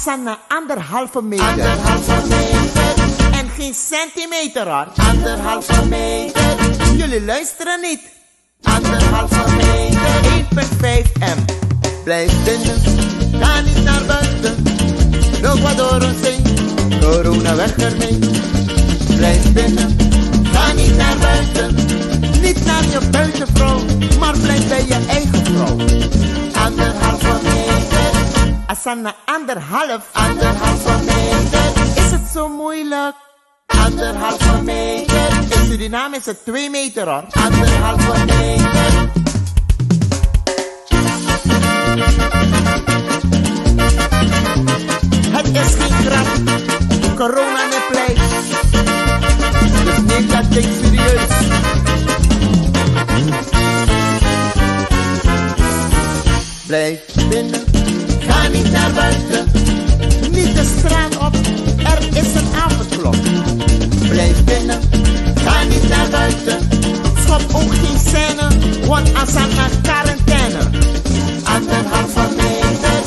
Asana anderhalve meter. Anderhalve meter. En geen centimeter hoor. Anderhalve meter. Jullie luisteren niet. Anderhalve meter. 1,5 m. Blijf binnen, ga niet naar buiten. Loop wat door ons heen, corona weg ermee. Blijf binnen, ga niet naar buiten. Niet naar je buitenvrouw, maar blijf bij je eigen vrouw. Anderhalve meter. Asana anderhalf. Anderhalve meter. Is het zo moeilijk? Anderhalve meter. In Suriname is het 2 meter hoor. Anderhalve meter. Het is geen grap. Corona niet pleit. Dus neem dat ding serieus. Blijf binnen, ga niet naar buiten. Niet de straat op, er is een avondklok. Blijf binnen, ga niet naar buiten. Schop ook geen scène, want Asana quarantaine. Anderhalve meter.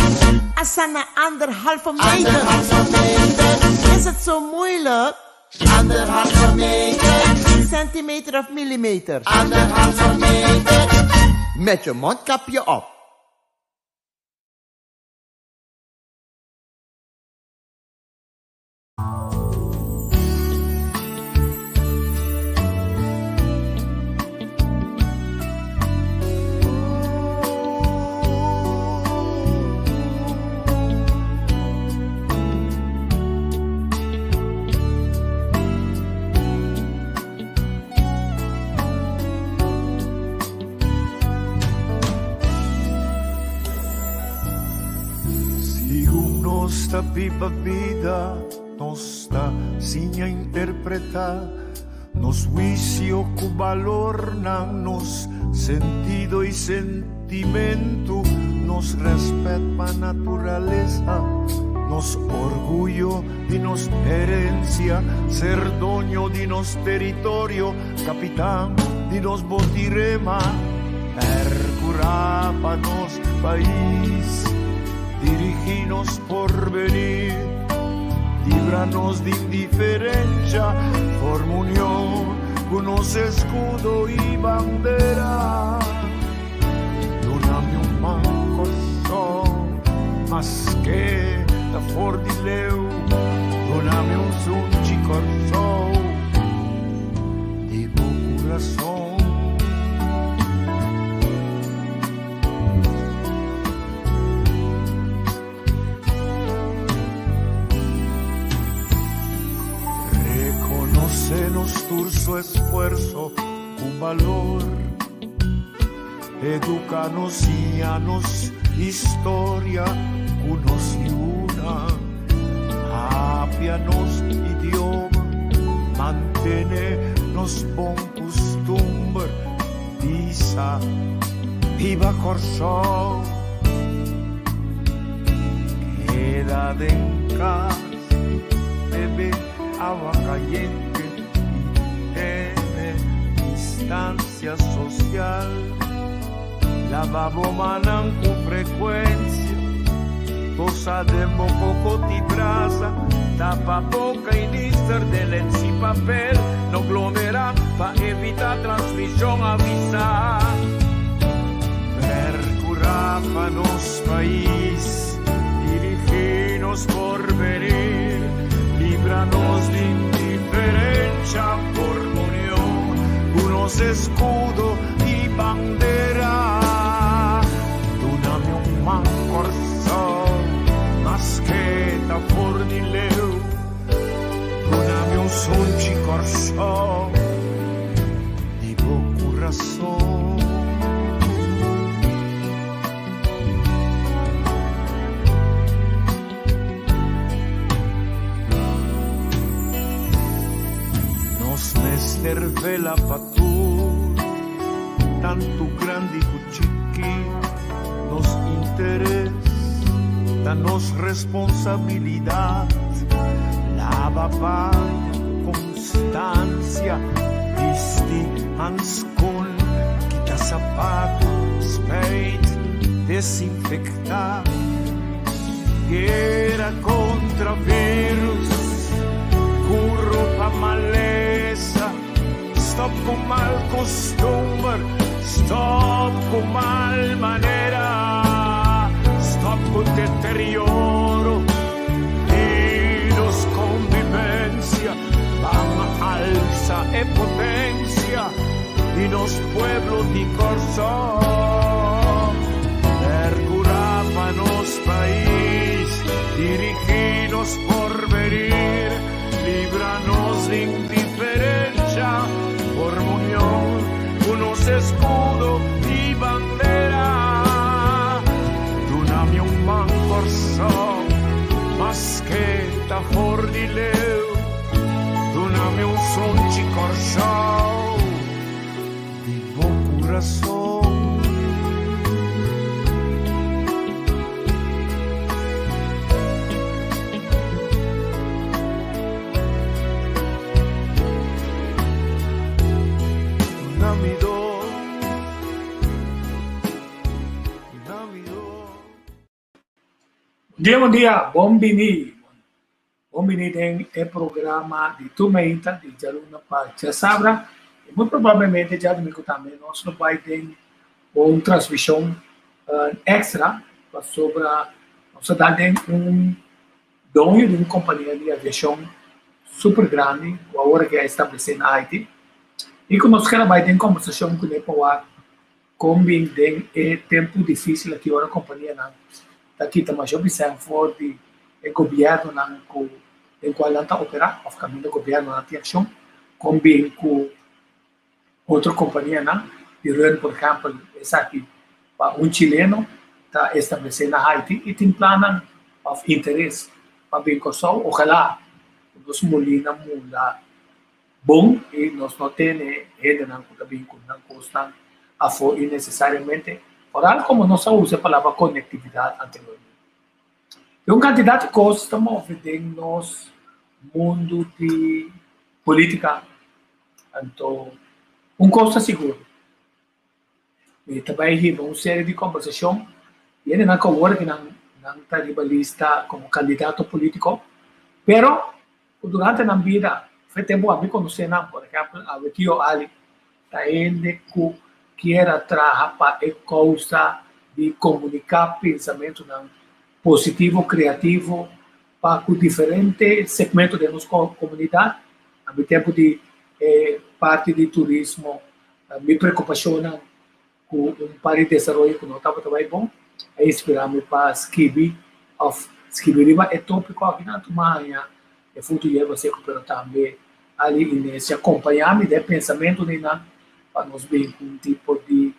Asana anderhalve meter. Anderhalve meter. Is het zo moeilijk? Anderhalve meter. En geen centimeter of millimeter. Anderhalve meter. Met je mondkapje op. Segun nos ta biba bida, nos ta siña interpretá nos huisio ku balornan, nos sentido i sentimentu, nos rèspèt pa naturalesa, nos orguyo di nos herensia, ser doño di nos teritorio, kapitan di nos boti rema, pèrkurá pa nos pais, dirigí nos porvenir, libra nos di indiferensha, forma union ku nos eskudo i bandera. Duna mi un man Kòrsou, maske ta for di leu, duna mi un sunchi Kòrsou, di bo kurason. Rekonosé nos tur su esfuerso ku balor. Educa nos, siña nos historia ku nos yunan. Papia nos idioma, mantene nos bon kustumber. Bisa, Biba Kòrsou! Keda den kas, bebe awa kayente i tene distansia sosial. Laba bo mannan ku frekuensia, tosa den bo kokot i brasa, tapa boka i nister den lens i papel, no glomerá pa evitá transmishon, avisá. Percurá pa nos pais, dirigí nos porvenir, libra nos di indiferencia, forma union cu nos escudo y bandera. Duna mi un man Corsou, maske ta for di leu, duna mi un sunchi Corsou, di bo curason. Nos mester vela pa tur, tantu grandi ku chiki, nos interes ta nos responsabilidat. Laba paña ku konstansia, bisti hanskon, kita sapatu, spijt, desinfektá. Guera kontra virus, kuro pa malesa, stop ku mal kustumber, stop ku mal manera, stop ku deterioro di nos konvivensia, ban alsa e potensia di nos pueblo di Kòrsou. Percurá pa nos pais, dirigí nos porvenir, libra nos di indiferencia, forma union cu nos escudo y bandera. Duna mi un man Kòrsou, maske ta for di leu, duna mi un sunchi Kòrsou. Di bo kurason. Duna mi dos, duna mi dos. Bon dia, bon dia, bon bini. Bon bini den e programa di Tur Mainta di djaluna pa djasabra y muy probablemente djadumingu tambe nos lo bai den un transmision extra pasobra nos a da den un doño di un compania di aviacion super grandi cu awor aki a establece na Haiti y cu nos kier a bai den conversacion cune pa wak Kon bin den e tempu difísil aki ora kompanianan ta kita masha bisèn for di e gobièrnunan ku den kual nan ta operá òf kaminda gobièrnunan tin akshon? Kon bin ku otro kompanianan di run por ehèmpel esaki pa un chileno ta establesé na Haiti i tin plannan òf interes pa bin Kòrsou? Ojalá ku nos mulina mula Bon i nos no tene hendenan ku ta bin ku nan kosnan afó innesesariamente, foral komo nos a usa e palabra konektividat anteriormente. Tin un kantidat di kos ta move den nos mundu di polítika, anto un kos ta sigur, Mi ta bai hiba un serie di kombersashon i hendenan ku awor aki nan nan ta riba lista komo kandidato polítiko, pero ku durante nan bida fe tempu ami konosé nan, por ehèmpel awe Tio Ali ta hende ku kier a traha pa e kousa di komuniká pensamentunan positivo, kreativo pa ku diferente segmento den nos komunidat. Na mi tempu di e parti di turismo Mi preokupashonnan ku un par di desaroyo ku no tabata bai bon a inspirá mi pa skibi òf skibi riba e tópiko aki nan tuma haña e fruto yerba seku pero tambe Ali Ines a kompañá mi den pensamentu di nan pa nos bin ku un tipo di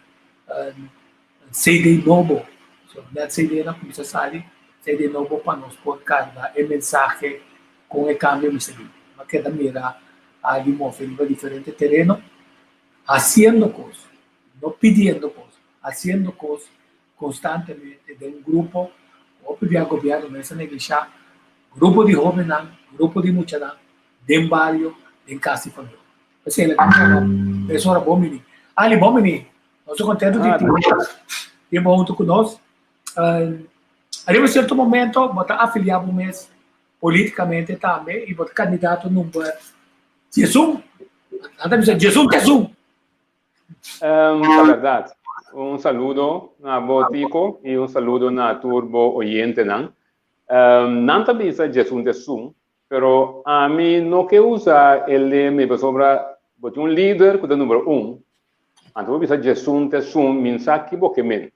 CD nobo. So nèt CD nan kuminsá sali, CD nobo pa nos por karga e mensahe kon e kambio mester bin. Bo a keda mira Ali move riba diferente tereno hasiendo kos, no pidiendo kos, hasiendo kos konstantemente den un grupo. Hopi bia gobièrnu mes a neglishá grupo di hóbennan, grupo di muchanan den bario, den kas di familia. P'esei el a keda mira es ora bon bini. Ali, bon bini. Nos ta kontentu di tin tin bo huntu ku nos. Ariba sierto momento bo ta afiliá bo mes Politicamente tambe y bo ta candidato number diesun. Nan ta bisa diesun tesun. Ta berdad. Un saludo na bo Tico y un saludo na tur bo oyentenan. Nan ta bisa diesun tesun, pero ami no ke usa e lema pasobra bo tin un lider ku ta number un, anto bo bisa diesun tesun min sa ki bo ke men.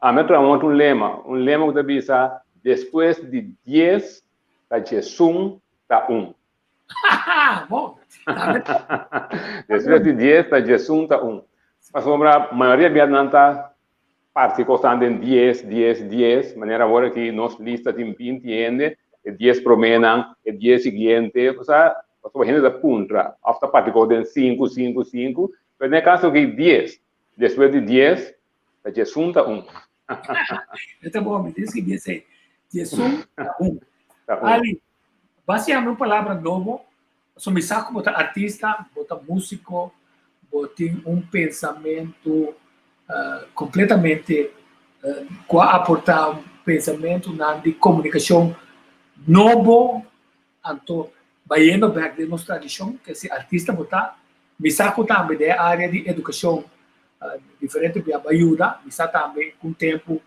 Ami a traha un otro lema, un lema ku ta bisa, Despues di dies ta djesun ta un. Despues di dies ta djesun ta un. Pasobra mayoria bia nan ta parti kosnan den dies, dies, dies, manera awor aki nos lista tin binti hende, e dies proménan, e dies siguiente, osea, pasobra hende ta puntra òf ta parti kos den sinku, sinku, sinku, pero den e kaso aki dies, despues di dies Ta djesun ta un. E ta bon, mi tin skibi esei. Djesun ta un. Ali, bo a siña mi un palabra nobo, pasobra mi sa ku bo ta artista, bo ta músiko, bo tin un pensamentu kompletamente ku a aportá pensamentunan di komunikashon nobo, anto bayendo bèk den nos tradishon, ke si artista bo ta, mi sa ku tambe den e área di edukashon diferente bia bo a yuda, mi sa tambe ku un tempu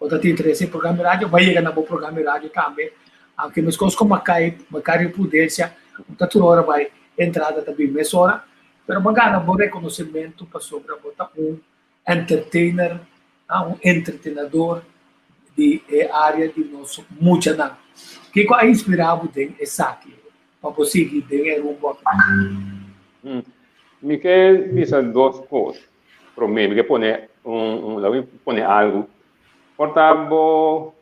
bo ta tin interes den programa di radio, bo a yega na bo programa di radio tambe, aunke meskos ku Makai, Macario Prudencia, no ta tur ora bai entrada ta bin mesora, pero bo a gana bo rekonosementu pasobra bo ta un entertainer, un entretenador di e área di nos muchanan. Kiko a inspirá bo den esaki pa bo sigui den e rumbo aki? Mi ke bisa dos kos. Promé, mi ke pone un, laga mi pone algu. Por ta bo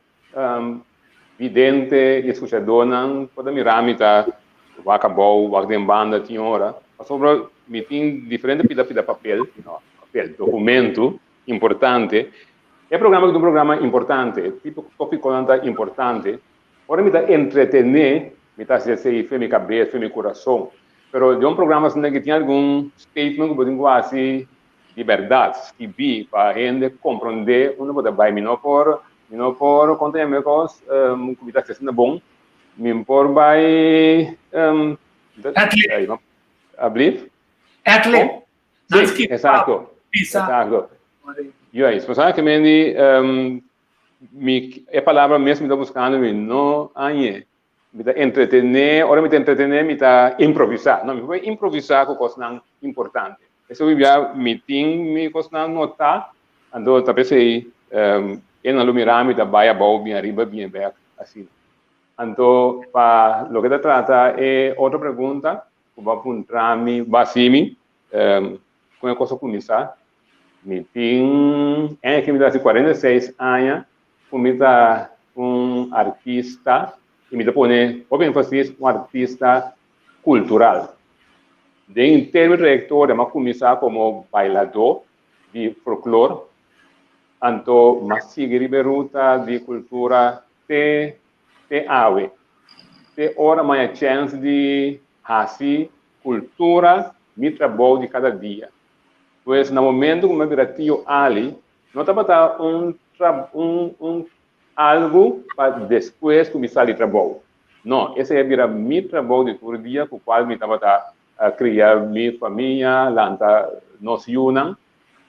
vidente i eskuchadónan por ta mira mi ta wak abou, wak den banda tin ora, pasobra mi tin diferente pida pida papel, no, papel, dokumentu importante. E programa aki ta un programa importante, tipo topikonan ta importante. Ora mi ta entretené, mi ta hasi esei fe mi kabes, fe mi kurason. Pero den un programa asina ki tin algun statement ku bo tin ku hasi di bèrdat, skibí pa hende komprondé unda bo ta bai. Mi no por, mi no por konta ña kos ku mi ta hasi asina bon. Mi por bai Ad-lib. Ablief? Ad-lib. Sí, exacto. Exacto. Juist. Bo sa ke men di mi e palabra mes mi ta buskando mi no hañ'e. Mi ta entretené, ora mi ta entretené mi ta improvisá. No, mi por improvisá ku kosnan importante. Esei bia mi tin mi kosnan notá, anto ta p'esei e nan lo mira mi ta bai abou, bin ariba, bin bèk, asina. Anto pa loke ta trata e otro pregunta ku bo a puntra mi, bo a hasi mi, kon e kos a kuminsá, mi tin, e aki mi ta hasi 46 aña ku mi ta un artista i mi ta pone hopi énfasis un artista kultural. Den henter mi trayektoria mi a kuminsá komo bailadó di folklor, anto mi a sigui riba e ruta di kultura te te awe. Te ora mi haña chèns di hasi kultura mi trabou di kada dia. Pues na momento ku mi a bira Tio Ali, No tabata un un un algu pa despues ku mi sali trabou. No, esei a bira mi trabou di tur dia ku kual mi tabata kria mi famia, lanta nos yunan.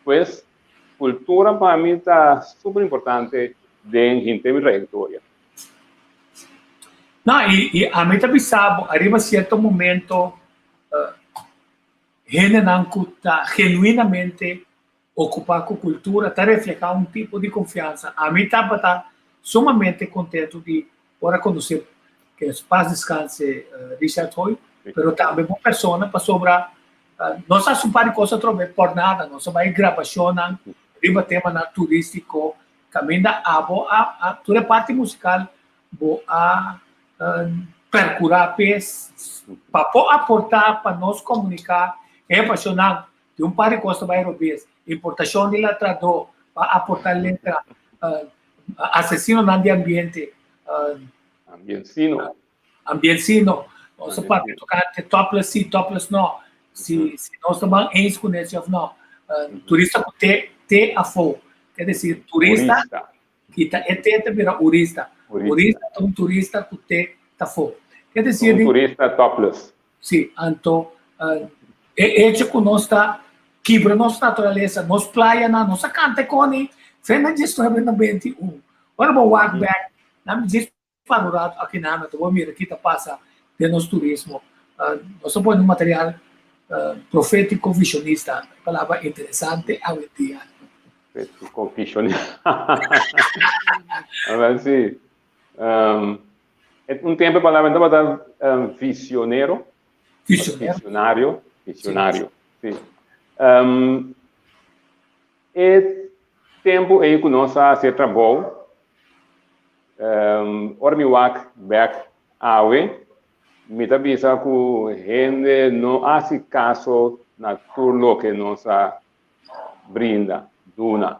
Pues, kultura pa mi ta super importante den henter mi trayektoria. No, i i ami ta bisa bo ariba sierto momento hendenan ku ta genuinamente Okupá ku kultura ta reflehá un tipo di konfiansa. Ami tabata sumamente kontentu di por a konosé ke pas deskanse Richard Hoy, pero tambe bo persona pasobra nos a hasi un par di kos atrobe por nada, nos a bai grabashonnan riba temanan turístiko kaminda abo a tur e parti musikal bo a perkurá p'es pa por aportá pa nos komuniká e pashonnan Tin un par di kos ta bai robes. Importashon di latradó pa aportá letra, asesinonan di ambiente. Ambiensino. Ambiensino. Nos ta papia tokante topless si, topless no. Si si nos ta ban eens ku nesi òf no. Turista ku te te afó. Ke desir turista kita e te ta bira urista. Urista ta un turista ku te ta afó. Ke desir Un turista topless. Sí, anto e hecho ku nos ta kibra nos naturalesa, nos playanan, nos a kanta e koni fe na 1991. Ora bo wak bek, nan mi djis para un rato aki nan, anto bo mira ki ta pasa den nos turismo. Nos a pone un material profétiko visionista, e palabra interesante awendia. Profétiko visionista. Awel sí. Un tempo e palabra tabata visionero. Visionero. Visionario. Visionario, sí. Um, e tempo ei ku nos a hasi trabou, um, ora mi wak bek awe, mi ta bisa ku hende no hasi kaso na tur loke nos a brinda, duna.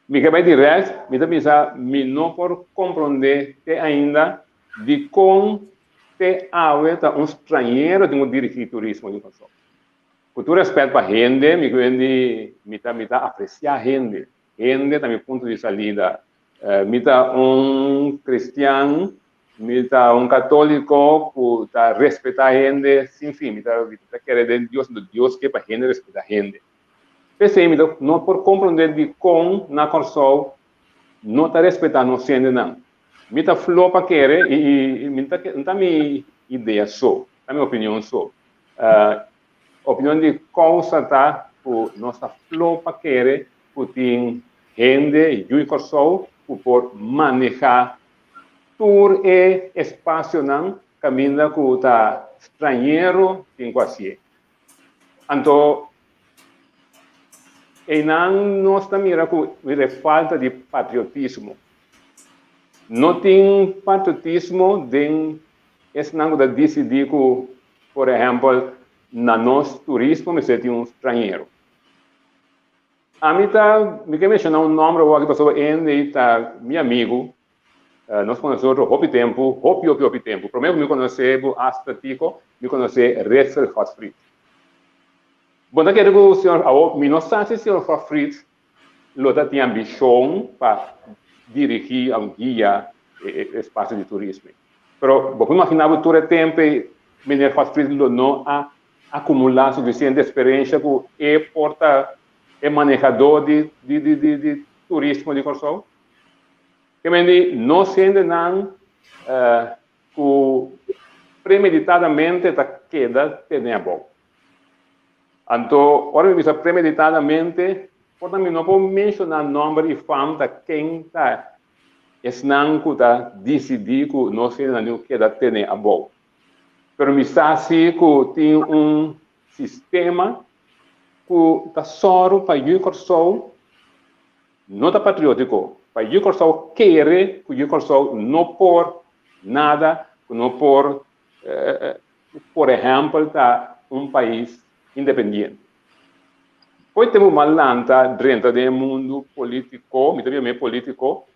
Mi ke bai direct, mi ta bisa mi no por comprende te ainda dicon te awe ta un stranhero tin cu dirigi turismo di Kòrsou. Cu tur respet pa hende, mi cu mi ta mi ta aprecia hende. Hende ta mi punto di salida. Mi ta un kristian, mi ta un katóliko ku ta respetá hende sin fin. Mi ta mi ta kere den Dios, anto Dios ke pa hende respetá hende. P'esei mi ta no por komprondé dikon na Kòrsou no ta respetá nos hendenan. Mi ta fló pa kere i i mi ta no ta mi idea so, ta mi opinion so. Opinion di kousa ta ku nos ta fló pa kere ku tin hende yu di Kòrsou ku por manehá tur e espasionan kaminda ku ta strañero tin ku hasié. Anto einan nos ta mira ku e falta di patriotismo. No tin patriotismo den esnan ku ta disidí ku, por ehèmpel, na nos turismo mester tin un strañero. Ami ta, mi ke menshoná un nòmber awor aki pasobra Andy ta mi amigu, nos konosé otro hopi tempu, hopi hopi hopi tempu. Promé ku mi konosé bo hasta Tico, mi konosé Ritzel Godfried. Bo ta kere ku señor, awor mi no sa si señor Godfried lo ta tin ambishon pa dirigí òf guia e espasio di turismo. Pero bo por imaginá bo tur e tempu ei meneer Godfried lo no a akumulá sufisiente eksperensia ku e por ta e manehadó di di di di di turismo di Kòrsou? Ke men di nos hendenan ku premeditadamente ta keda tene abou. Anto ora mi bisa premeditadamente por ta mi no por menshoná nòmber i fam ta ken ta esnan ku ta disidí ku nos hendenan tin ku keda tene abou. Pero mi sa si ku tin un sistema ku ta sòru pa yu Kòrsou no ta patriótiko, pa yu Kòrsou kere ku yu Kòrsou no por nada, ku no por, por ehèmpel, ta un pais independiente. Koe tempu mi a lanta drenta den e mundu polítiko, mi ta bira mi polítiko,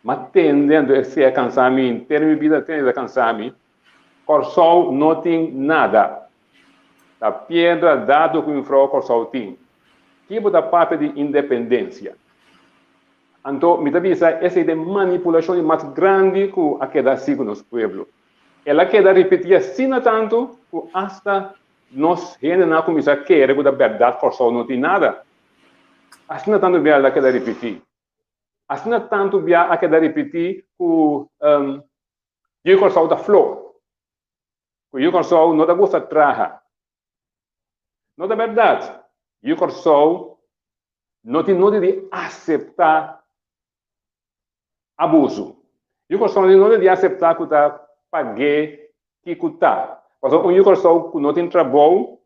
M'a tende anto esei a kansa mi, henter mi bida tende ta kansa mi. Kòrsou no tin nada. Ta piedra dado ku mi frou Kòrsou tin. Ki bo ta papia di independensia? Anto mi ta bisa esei ta e manipulashon di mas grandi ku a keda hasi ku nos pueblo. El a keda ripití asina tantu ku asta nos hendenan a kuminsá kere ku ta bèrdat Kòrsou no tin nada. Asina tantu bia el a keda ripití. Asina tantu bia a keda ripití ku Yu Kòrsou ta flo, ku Yu Kòrsou no ta gusta traha. No ta bèrdat. Yu Kòrsou no tin nodi di aseptá abusu. Yu Kòrsou no tin nodi di aseptá ku ta pag'é kiko ta. Pasobra un Yu Kòrsou ku no tin trabou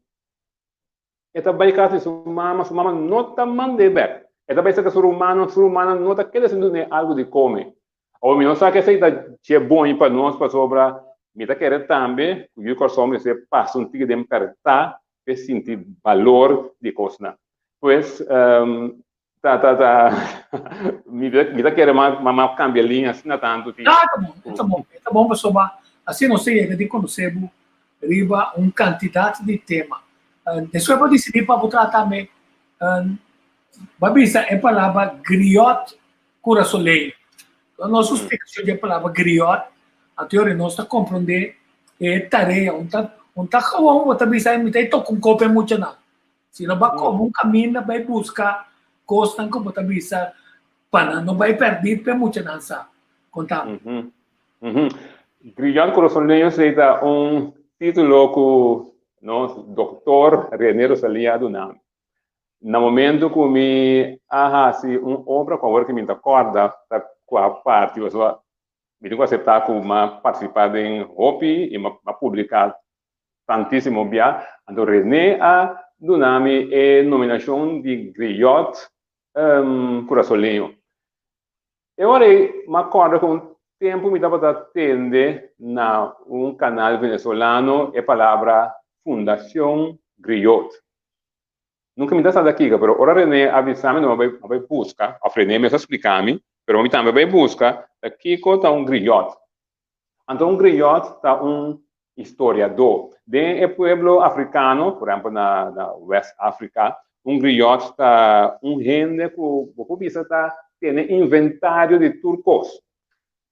E ta bai kas di su mama, su mama no ta mand'é bèk. E ta bai serka su rumannan, su rumannan no ta keda sin dun'é algu di kome. Awor mi no sa ku esei ta dje bon pa nos pasobra mi ta kere tambe ku yu Kòrsou mester pasa un tiki den pèrtá p'e sinti balor di kosnan. Pues ta ta ta mi mi ta kere ma ma kambia liña asina tantu ti. Ta bon, ta bon, ta bon pasobra asina nos ta yega di konosé bo riba un kantidat di tema. Despues bo disidí pa bo trata me bo a bisa e palabra griot kurasoleño. Nos su splikashon di e palabra griot, anto yori nos ta komprondé e tarea, un ta un ta gewoon bo ta bisa mi ta toka un kopa e muchanan. Si no ba koba un kaminda bai buska kosnan ku bo ta bisa pa nan no bai pèrdí p'e muchanan sa. Konta mi. Griot Kurasoleño esei ta un título ku nos Doktor Rene Rosalia a duna mi. Na momento ku mi a hasi un obra ku awor ku mi ta kòrda ta kua parti pasobra mi tin ku aseptá ku mi a partisipá den hopi i mi a publiká tantísimo bia. Anto Rene a duna mi e nominashon di Griot Kurasoleño. E ora ei mi a kòrda ku un tempu mi tabata tende na un kanal venezolano e palabra Fundacion Griot. Nunka mi ta sa ta kiko, pero ora Rene a bisa mi, mi a bai buska, òf Rene mes a splika mi, pero mi tambe a bai buska ta kiko ta un griot. Anto un griot ta un historiadó. Den e pueblo afrikano, por ehèmpel na West Afrika, un griot ta un hende ku bo por bisa ta. tene inventario di tur kos.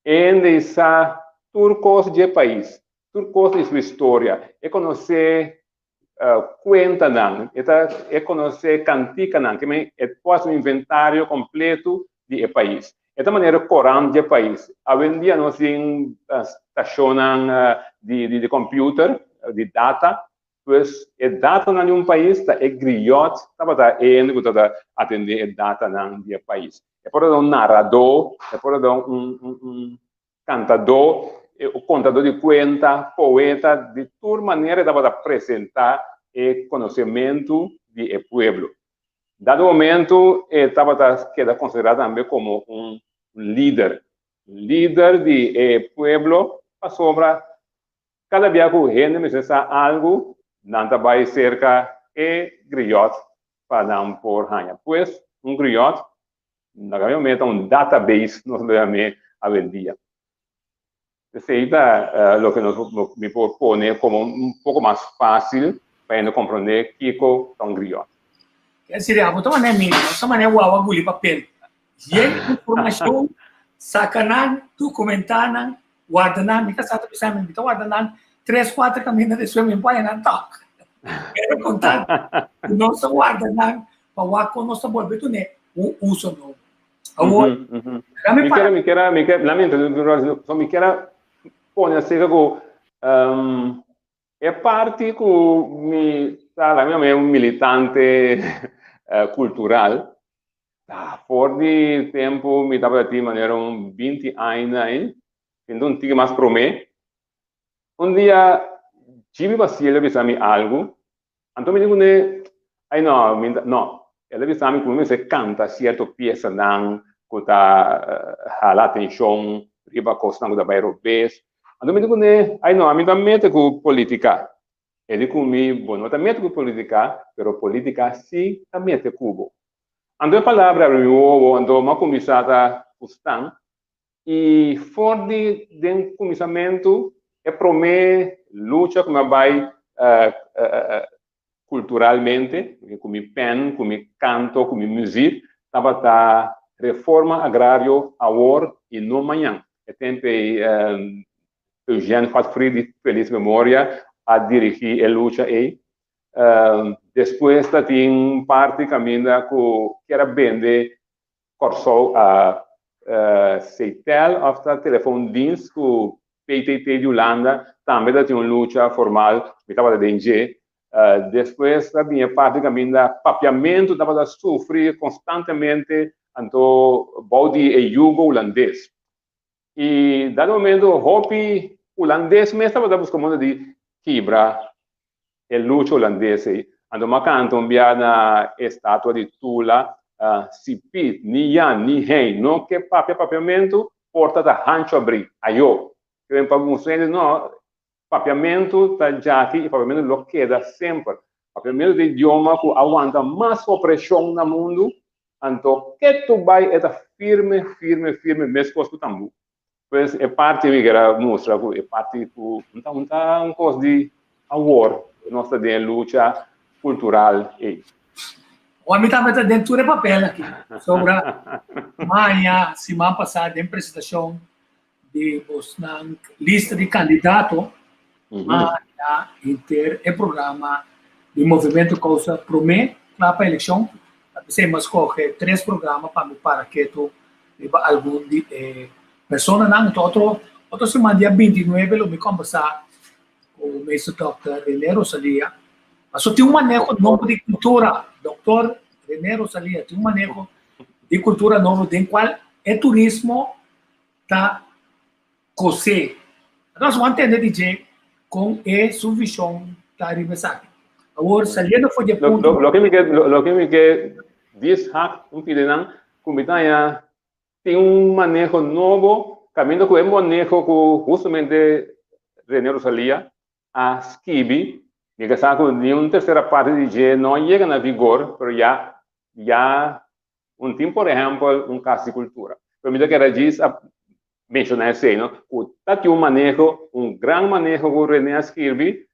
E hende sa tur kos dje pais, tur kos di su historia. E konosé kuentanan, e ta e konosé kantikanan, ke men e por hasi un inventario kompleto di e pais. E ta manera korant dje pais. Awendia nos tin stashonnan di di computer, di data, pues e datanan di un pais ta e griot tabata e hende ku tabata atendé e datanan di e pais. E por tabata un naradó, e por tabata un un kantadó, kontadó di kuenta, poeta, di tur manera e tabata presentá e konosementu di e pueblo. Dado momento e tabata keda konsiderá tambe komo un lider, un lider di e pueblo pasobra kada bia ku hende mester sa algu nan ta bai serka e griot pa nan por haña. Pues un griot na e momento ta un database nos lo yam'é awendia. Esei ta loke nos mi por pone komo un poko mas fásil pa hende komprondé kiko ta un griot. Ker siri abo ta manera mira, nos ta manera wawa guli papel. Yen informashon, saka nan, dokumentá nan, warda nan. Mi kasá ta bisa mi, mi ta warda nan tres, kuater kaminda despues mi pone nan tòg. Pero kon tal ku nos ta warda nan pa wak kon nos ta bolbe tune un uso nobo. Awor, laga mi para. Mi kier, mi kier, lamento, so mi kier pone acerca ku e parti ku mi ta, laga mi yama un militante kultural, ta for di tempu mi tabata tin manera un binti aña ei, sinta un tiki mas promé, un dia Jimmy Basilio a bisa mi algu. Anto mi di kuné, Ai no, mi ta, no. El a bisa mi ku mi mester kanta sierto piesanan ku ta hala atenshon riba kosnan ku ta bai robes. Anto mi di kuné, Ai no, ami ta mete ku politika. E di ku mi, Bo no ta mete ku politika, pero politika si ta mete ku bo. Anto e palabra abri mi wowo, anto mi a kuminsá ta gustan. I for di den kuminsamentu e promé lucha ku mi a bai kulturalmente, ku mi pèn, ku mi kanto, ku mi muzik, tabata reforma agrario awor i no mañan. E tempu ei Eugène Godfried di felis memoria a dirigí e lucha ei. Despues ta tin parti kaminda ku kier a bende Kòrsou a Seitel òf ta telefoondienst ku PTT di Hulanda tambe ta tin un lucha formal, mi tabata den dje. Despues ta bin e parti kaminda papiamentu tabata sufri konstantemente anto bou di e yugo hulandes. I dado momento hopi hulandes mes tabata buska moda di kibra e lucha hulandes ei. Anto m'a kanta un bia na e statua di Tula, Si Piet, ni Jan, ni Hein no ke papia papiamentu, porta ta hanchu abrí. Ayo! Ke ben pa mustra hende, no, papiamentu ta djaki i papiamentu lo keda semper. Papiamentu ta idioma ku a wanta mas opreshon na mundu, anto ketu bai e ta firme, firme, firme meskos ku tambú. Pues e parti mi kier a mustra ku e parti ku un ta un ta un kos di awor nos ta den e lucha kultural ei. Awor mi tambe ta den tur e papel aki sobra maña siman pasá den presentashon di bosnan lista di kandidato maña henter e programa di Movimento Kousa Promé kla pa elekshon. Ta p'esei mi a skohe tres programa pa mi para ketu riba algun di e personanan. Enton otro otro siman dia bintinuebe lo mi kombersá ku meester dòkter Rene Rosalia. Paso tin un maneho nobo di kultura, dòkter Rene Rosalia tin un maneho di kultura nobo den kual e turismo ta kosé. Nos bo a tende di dje kon e su vishon ta riba esaki. Awor, saliendo for di e punto. Loke mi ke, loke mi ke dis hak un pidi nan ku mi ta haña tin un maneho nobo kaminda ku e maneho ku hustamente Rene Rosalia a skibi, mi ke sa ku ni un tersera parti di dje no a yega na vigor, pero ya ya un tin por ehèmpel un kas di kultura. Pero mi ta kere djis a menshoná esei no, ku ta tin un maneho, un gran maneho ku Rene a skirbi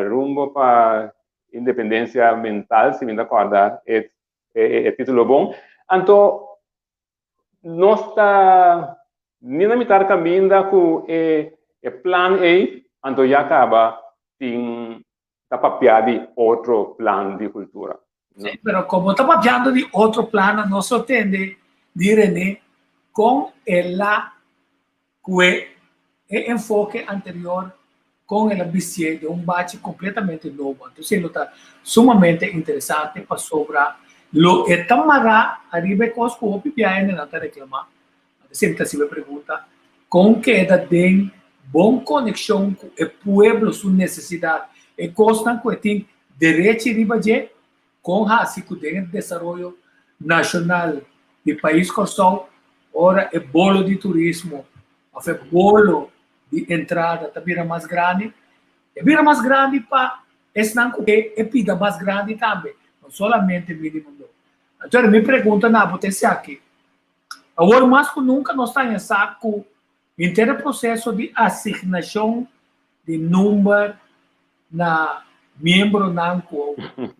rumbo pa independensia mental, si mi ta kòrda e e titulo bon. Anto. Nos ta ni na mitar kaminda ku e e plan ei, anto ya kaba tin ta papia di otro plan di kultura. Sí, pero komo ta papiando di otro plannan, nos lo tende di René kon el a kue e enfoke anterior, kon el a bistié den un bachi kompletamente nobo. Anto esei lo ta sumamente interesante pasobra lo e ta mará ariba e kos ku hopi biaha hendenan ta reklamá. Anto esei mi ta hasiba e pregunta, kon keda den bon konekshon ku e pueblo su nesesidat, e kosnan ku e tin derechi riba dje, kon hasi ku den e desaroyo nashonal di pais Kòrsou ora e bolo di turismo òf e bolo di entrada ta bira mas grandi, e bira mas grandi pa esnan ku ke e pida mas grandi tambe, no solamente minimumloon. Anto mi pregunta na bo ta esaki, awor mas ku nunka nos ta haña sa ku henter e proseso di asignashon di number na miembronan ku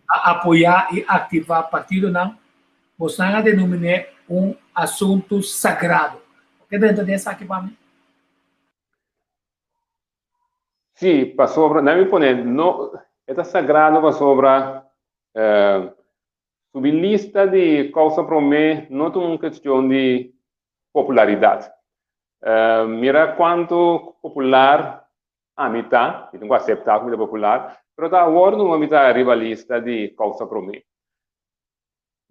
a apoyá i aktivá partidonan, bosnan a denomin'é un asuntu sagrado. Bo ke drenta den esaki pa mi? Sí, pasobra, nan mi pone, no, e ta sagrado pasobra subi lista di kousa promé no ta un kestion di popularidat. Mira kuantu popular Ami ta, mi tin ku aseptá ku mi ta popular, pero ta awor numa mi ta riba lista di Kousa Promé.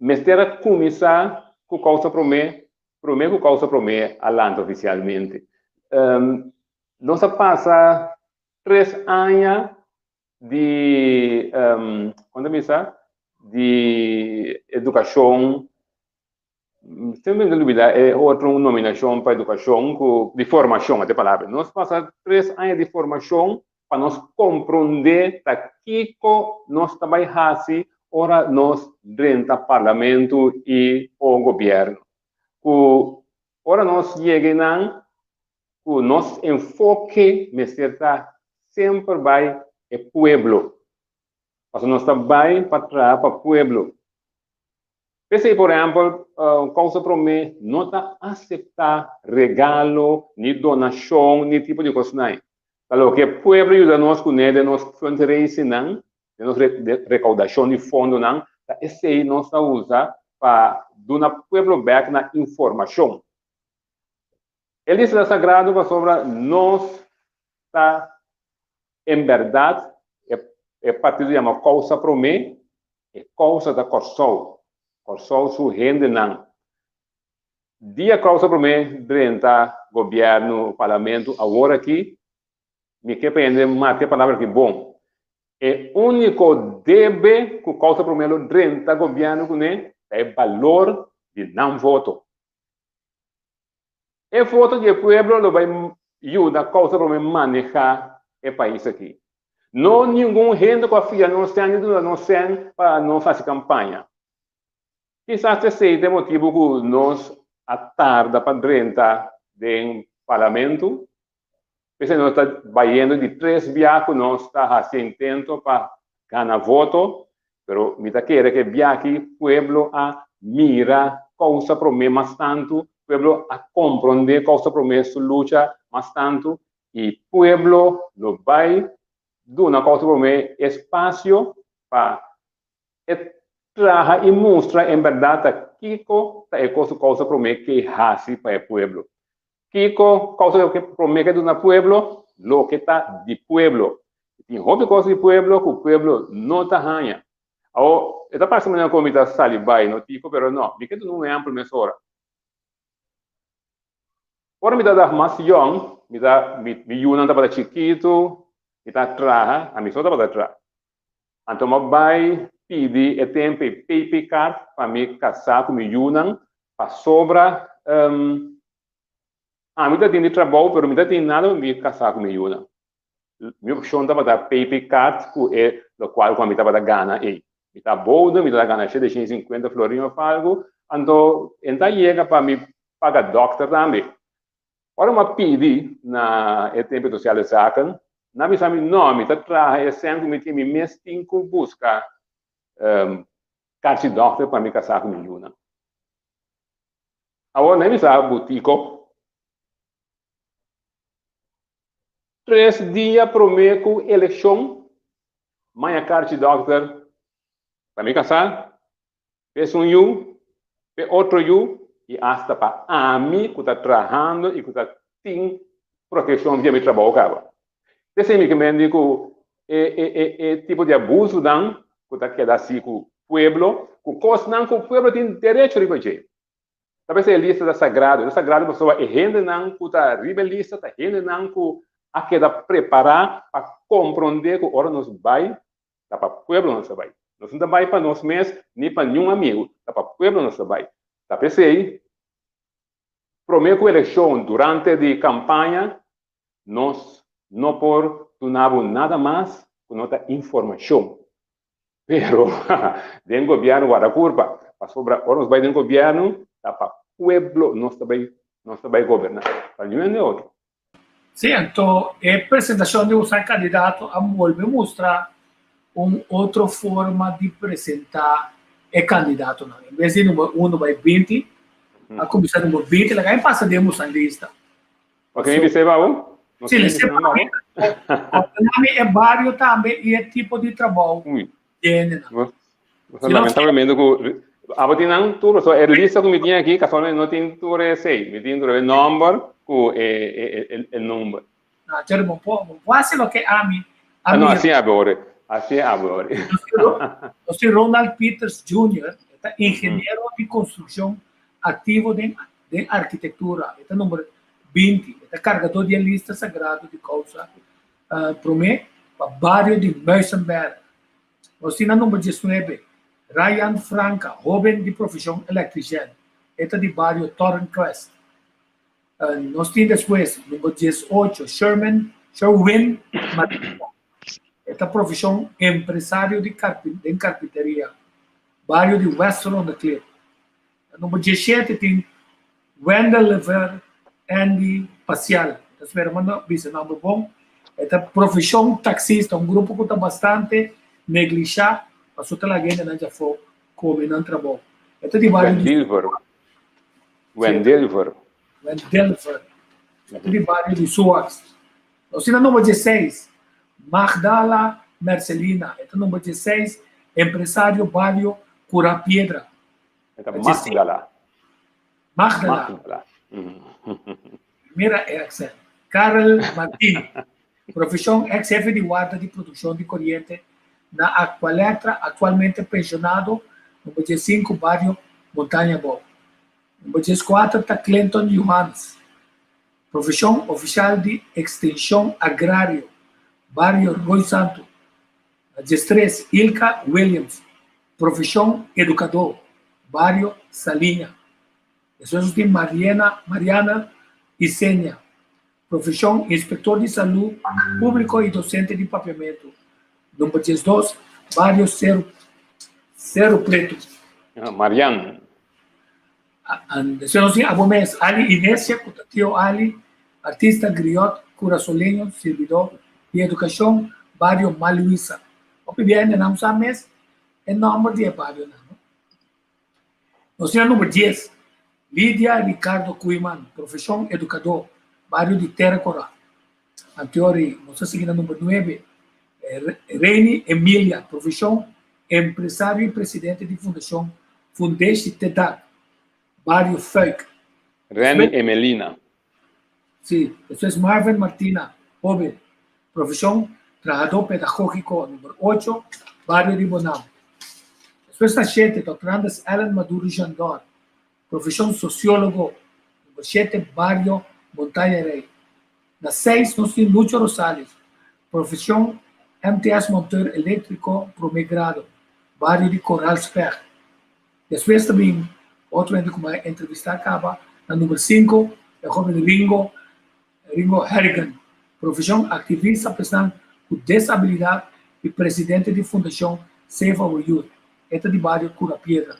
Mester a kuminsá ku Kousa Promé promé ku Kousa Promé a lanta ofisialmente. Nos a pasa tres aña di, kon ta bisa, di edukashon. Semper mi ta lubida e otro nominashon pa edukashon ku di formashon ata e palabra. Nos pasa tres aña di formashon pa nos komprondé ta kiko nos ta bai hasi ora nos drenta parlamento i o gobièrnu. Ku ora nos yega einan ku nos enfoke mester ta semper bai e pueblo. Pasobra nos ta bai pa traha pa pueblo. P'esei, por ehèmpel, Kousa Promé no ta aseptá regalo, ni donashon, ni tipo di kosnan. Ta loke pueblo yuda nos kuné den nos fundraisingnan, den nos rekoudashon di fondonan, ta esei nos ta usa pa duna pueblo bèk na informashon. E lista ta sagrado pasobra nos ta en bèrdat e partido yama Kousa Promé. E kousa ta Kòrsou, Kòrsou su hendenan. Dia Kòrsou promé drenta gobièrnu, parlamentu awor aki, mi ke pa hende marka e palabra aki bon. E úniko debe ku Kòrsou promé lo drenta gobièrnu kuné ta e balor di nan voto. E voto di e pueblo lo bai yuda Kòrsou promé manehá e pais aki. No ningun hende ku a fia nos sèn ni duna nos sèn pa nos hasi kampaña. Kisas esei ta e motibu ku nos a tarda pa drenta den parlamentu. P'esei nos ta bayendo di tres bia ku nos ta hasi e intento pa gana voto, pero mi ta kere ku e bia aki pueblo a mira kousa promé mas tantu, pueblo a komprondé kousa promé su lucha mas tantu i pueblo lo bai duna kousa promé espasio pa e traha i mustra en bèrdat ta kiko ta e kos ku kousa promé ke hasi pa e pueblo. Kiko kousa promé ke duna pueblo? Loke ta di pueblo. Tin hopi kos di pueblo ku pueblo no ta haña. Awor, e ta parse manera ku mi ta sali bai no Tiko, pero no, mi ke duna un ehèmpel mesora. Ora mi tabata mas yòn, mi ta, mi, mi yunan tabata chikitu, mi ta traha, ami so tabata traha. Anto mi a bai pidi e tempu ei PP card pa mi kasá ku mi yunan, pasobra ami ta tin di trabou pero mi ta tin nada pa mi kasá ku mi yunan. Mi opshon tabata PP card ku e lokual ku ami tabata gana ei. Mi ta bouda, mi tabata gana shete shen i sinkuenta florin òf algu, anto e ta yega pa mi paga dòkter tambe. Ora mi a pidi na e tempu Sociale Zaken, nan a bisa mi, no, mi ta traha e sèn ku mi tin, mi mes tin ku buska karchi dòkter pa mi kasá ku mi yunan. Awor nan bisa Butico, Tres dia promé ku elekshon, maña karchi dòkter pa mi kasá, pa esun yu, pa e otro yu i asta pa ami ku ta trahando i ku ta tin protekshon via mi trabou kaba. P'esei mi ke mende ku e e e e tipo di abusunan ku ta keda hasi ku pueblo, ku kosnan ku pueblo tin derecho riba dje. Ta p'esei e lista ta sagrado. E ta sagrado pasobra e hendenan ku ta riba e lista ta hendenan ku a keda prepará pa komprondé ku ora nos bai, ta pa pueblo nos ta bai. Nos no ta bai pa nos mes ni pa niun amigu, ta pa pueblo nos ta bai. Ta p'esei, promé ku elekshon, durante di kampaña, nos no por duna bo nada mas ku no ta informashon. Pero den gobierno guarda curpa, pasobra ora nos bai den gobierno ta pa pueblo nos ta bai nos ta bai goberna, pa niun hende otro. Sí, anto e presentacion di usa candidato a bolbe mustra un otro forma di presenta e candidatonan. En bes di number uno bai binti, a cuminsa number binti, laga e pasa den usa lista. Ok, mi bisa e babo? No sí, le sepa Nami e barrio tambe i e tipo di trabou. Ui. No, lamentablemente ku abo tin nan tur, so e lista ku mi tin aki kasualmente no tin tur esei, mi tin tur e nomber ku e e e number. No, Jerry, bo por bo por hasi loke ami a No, así abo ori, así abo ori. Nos tin Ronald Peters Junior, e ta ingeniero di konstrukshon aktivo den den arkitektura, e ta number 20, e ta kargadó di e lista sagrado di kousa promé pa bario di Muizenberg. Nos tin na number 19, Ryan Franca, hóben di profeshon elektrishèn, e ta di bario Torrencrest. Nos tin despues number 18, Sherman Sherwin Martina, e ta profeshon empresario di den karpinteria, bario di West Rondeklip. Na number 17 tin Wendell Lever Andy Pacial. Ta spera ma no bisa nomber bon. E ta profeshon taxista, un grupo ku ta bastante neglishá pasobra ta laga hendenan djafó kome nan trabou. E ta di bario di Wendelver. Wendelver. Wendelver. E ta di bario di Suarts. Nos tin na number 16 Magdala Mercelina. E ta number 16 empresario bario Cura Piedra. E ta Magdala. Magdala. Magdala. Mira e accent. Karel Martin, profeshon ex hefe di warda di produkshon di koriente na Aqualectra, aktualmente penshonado, number 15, bario Montaña Abou. Number 14 ta Clinton Johannes, profeshon ofisial di ekstenshon agrario, bario Rooi Santu. Na 13, Ilka Williams, Profeshon edukadó, bario Saliña. Despues nos tin Mariena, Mariana Isenia, profeshon inspektor di salú públiko i dosente di papiamentu, number 12, bario Seru, Seru Pretu. Marian. Despues nos tin abo mes, Ali Inesia, ku ta tio Ali, artista griot kurasoleño, sirbidó di edukashon, bario Maluisa. Hopi bia hende nan sa mes e nòmber di e barionan, no? Nos tin e number dies, Lidia Ricardo Koeiman, profeshon edukadó, bario di Tera Kora. Anteori nos ta sigui na number nuebe, Reini Emilia, profeshon empresario i presidente di fundashon Fundeshi Tedak, bario Fuik. Reni Emelina. Si, despues Marvin Martina, hoben, profeshon trahadó pedagógiko, number ocho, bario di Bonam. Despues na shete, Dòkter Andres Allen Maduro Jandor, profeshon sosiólogo, number shete, bario Montaña Rey. Na seis nos tin Lucho Rosales, profeshon MTS monteur eléktriko promé grado, bario di Koral Specht. Despues ta bin otro hende ku mi a entrevistá kaba, na number sinku e hoben Ringo Ringo Harrigan, profeshon aktivista pa esnan ku desabilidat i presidente di fundashon Save Our Youth, e ta di bario Cura Piedra.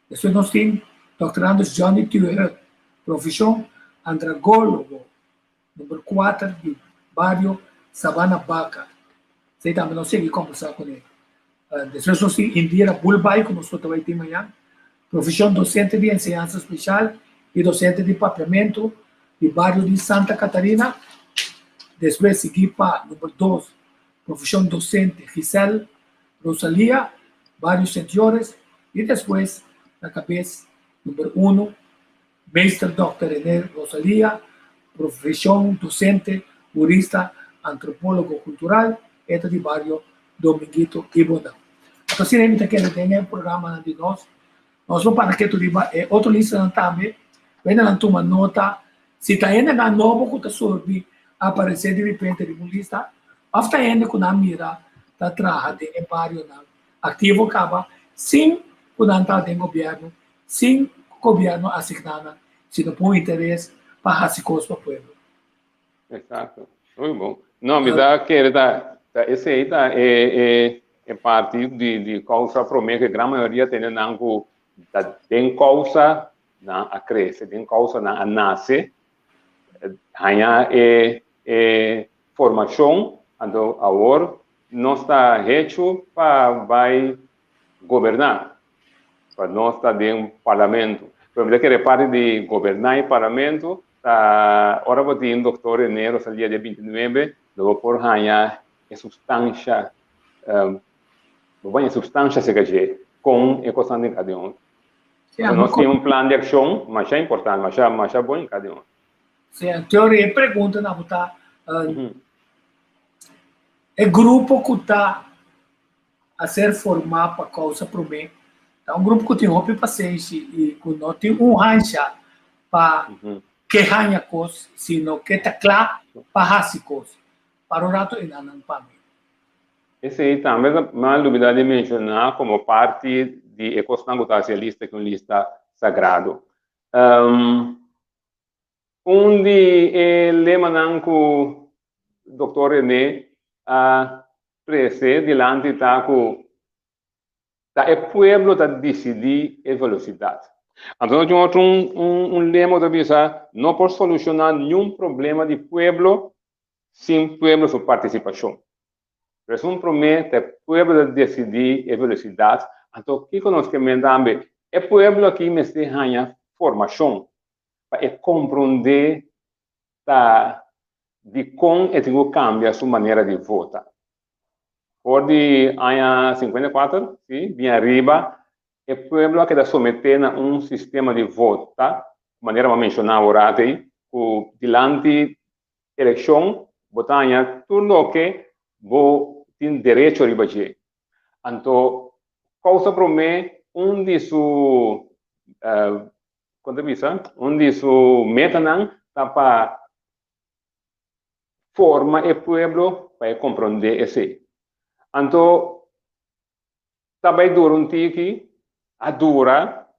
Despues nos tin Dòkter Anders Johnny Tuerhut, profeshon andragólogo, Number kuater di bario Sabana Baka. Esei tambe nos sigui kombersá kuné. Despues nos tin Indira Bulbay ku nos lo ta bai tin mañan. Profeshon dosente di enseñansa speshal. i dosente di papiamentu di bario di Santa Catarina. Despues sigui pa number dos, profeshon dosente Giselle Rosalia, bario Sint Joris. I despues na kabes number uno, Meester Dòkter René Rosalia, profeshon dosente, hurista, antropólogo kultural, e ta di bario Dominguito i Bonda. Anto asina mi ta kere den e programanan di nos. Nos lo para ketu riba e otro listanan tambe, pa hendenan tuma nota si ta hendenan nobo ku ta surbi aparesé di ripente riba un lista òf ta hende ku nan mira ta traha den e barionan aktivo kaba sin ku nan ta den gobièrnu, sin ku gobièrnu asigná nan, sino pa un interes pa hasi kos pa pueblo. Exacto. Muy bon. No, mi ta kere ta, ta esei ta e, e, e parti di, di causa prome que gran mayoria tene nan ku ta den causa nan a crece, den causa nan a nace, haña e, e formacion, anto awor nos ta hecho pa bai goberna, pa nos ta den parlamento. Pero mi ta kere parti di goberna e parlamento Ta ora bo tin Doctor René Rosalia dia 29, lo bo por haña e sustansha, bo por haña sustansha acerca dje, con e cosnan den cada un. Sí, Pasobra nos tin un plan di accion masha importante, masha, masha bon den cada un. Sí, teoria e pregunta na bo ta, e grupo cu ta a ser formá pa kousa promé ta un grupo ku tin hopi pasenshi i ku no tin un hansha pa ke haña kos, sino ke ta kla pa hasi kos. Para un rato enanan pa mi. Esei tambe ta mal lubidá di menshoná komo parti di e kosnan ku ta hasi e lista ki un lista sagrado. Un di e lemanan ku Dòktor René a trese dilanti ta ku ta e pueblo ta disidí e velosidat. Anto nos tin otro un lema ku ta bisa no por solushoná niun problema di pueblo sin pueblo su partisipashon. Pero esun promé ta e pueblo ta disidí e velosidat, anto kiko nos ke men tambe? E pueblo aki mester haña formashon pa e komprondé ta dikon e tin ku kambia su manera di vota. For di aña 54, si, bin ariba, e pueblo a keda someté na un sistema di vota, manera bo a menshoná awor ei, ku dilanti elekshon bo ta haña tur loke bo tin derecho riba dje. Anto, kousa promé un di su Kon ta bisa? Un di su metanan ta pa forma e pueblo pa e komprondé esei. Anto ta bai dura un tiki, a dura,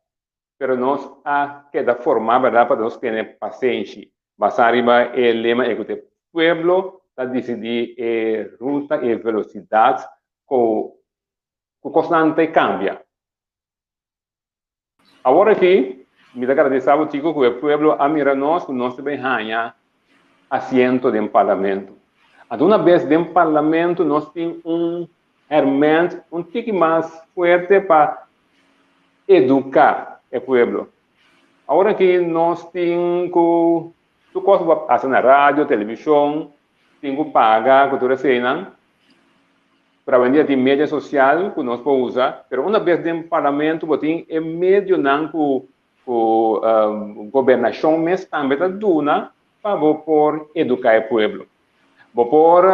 pero nos a keda formá bèrdat pa nos tene pasenshi, basá riba e lema ei ku ta e pueblo ta disidí e ruta, e velosidat ku ku kosnan ta kambia. Awor aki, mi ta gradisá bo Tico ku e pueblo a mira nos ku nos ta bin haña asiento den parlamento. Anto una bes den parlamento nos tin un herment un tiki mas fuerte pa eduká e pueblo. Awor aki nos tin ku tur kos ku a pasa na radio, televishon, tin ku paga ku tur eseinan. Pero awendia tin media social ku nos por usa, pero una bes den parlamento bo tin e medionan ku ku gobernashon mes tambe ta duna pa bo por eduká e pueblo. Bo por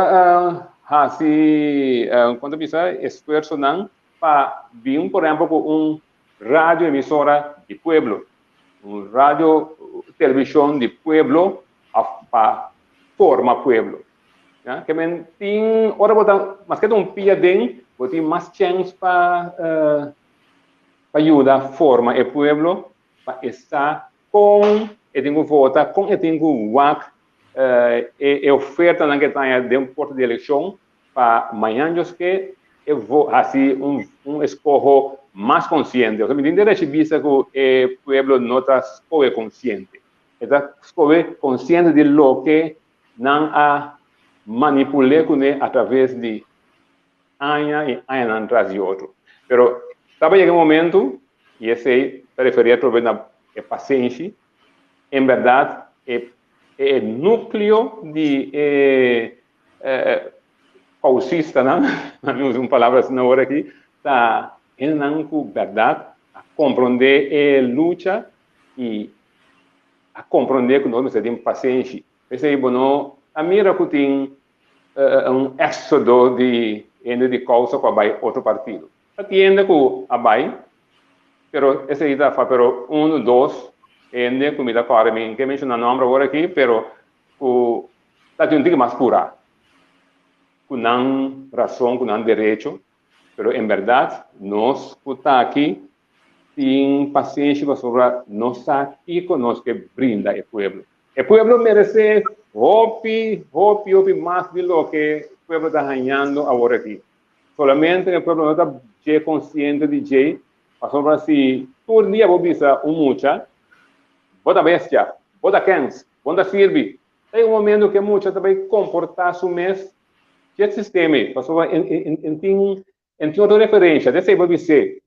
hasi kon ta bisa esfuersonan pa bin por ehempel ku un radio emisora di pueblo, un radio televishon di pueblo òf pa forma pueblo. Ya, ke men tin, ora bo ta, maske ta un pia den, bo tin mas chèns pa pa yuda forma e pueblo, pa e sa kon e tin ku vota, kon e tin ku wak e e ofertanan ke ta haña den porta di elekshon, pa mañan Dios ke e vo hasi un un eskoho mas konsiente. Osea mi tin derechi bisa ku e pueblo no ta skohe konsiente, e ta skohe konsiente di loke Nan a manipul'é kuné atraves di aña i añanan tras di otro. Pero tabata yega e momentu, i esei ta referí atrobe na e pasenshi, En bèrdat e e núkleo di e kousistanan, mi usa un palabra asina awor aki, ta hendenan ku bèrdat a komprondé e lucha i a komprondé ku nos mester tin pasenshi. P'esei bo no a mira ku tin un éksodo di hende di kousa ku a bai otro partido. Ta tiende ku a bai, pero esei ta fa pero unu, dos hende ku mi ta kòrda, mi ke menshoná nòmber awor aki, pero ku ta tin un tiki mas purá ku nan rason, ku nan derecho, pero en bèrdat nos ku ta aki tin pasenshi pasobra nos sa kiko nos ke brinda e pueblo. E pueblo meresé hopi, hopi, hopi mas di loke pueblo ta hañando awor aki. Solamente e pueblo no ta dje konsiente di dje, pasobra si tur dia bo bisa un mucha, bo ta bestia, bo ta kens, bo no ta sirbi, ta yega un momento ku e mucha ta bai komportá su mes dje sistema ei, pasobra e tin e tin otro referensha. Desei bo bis'é,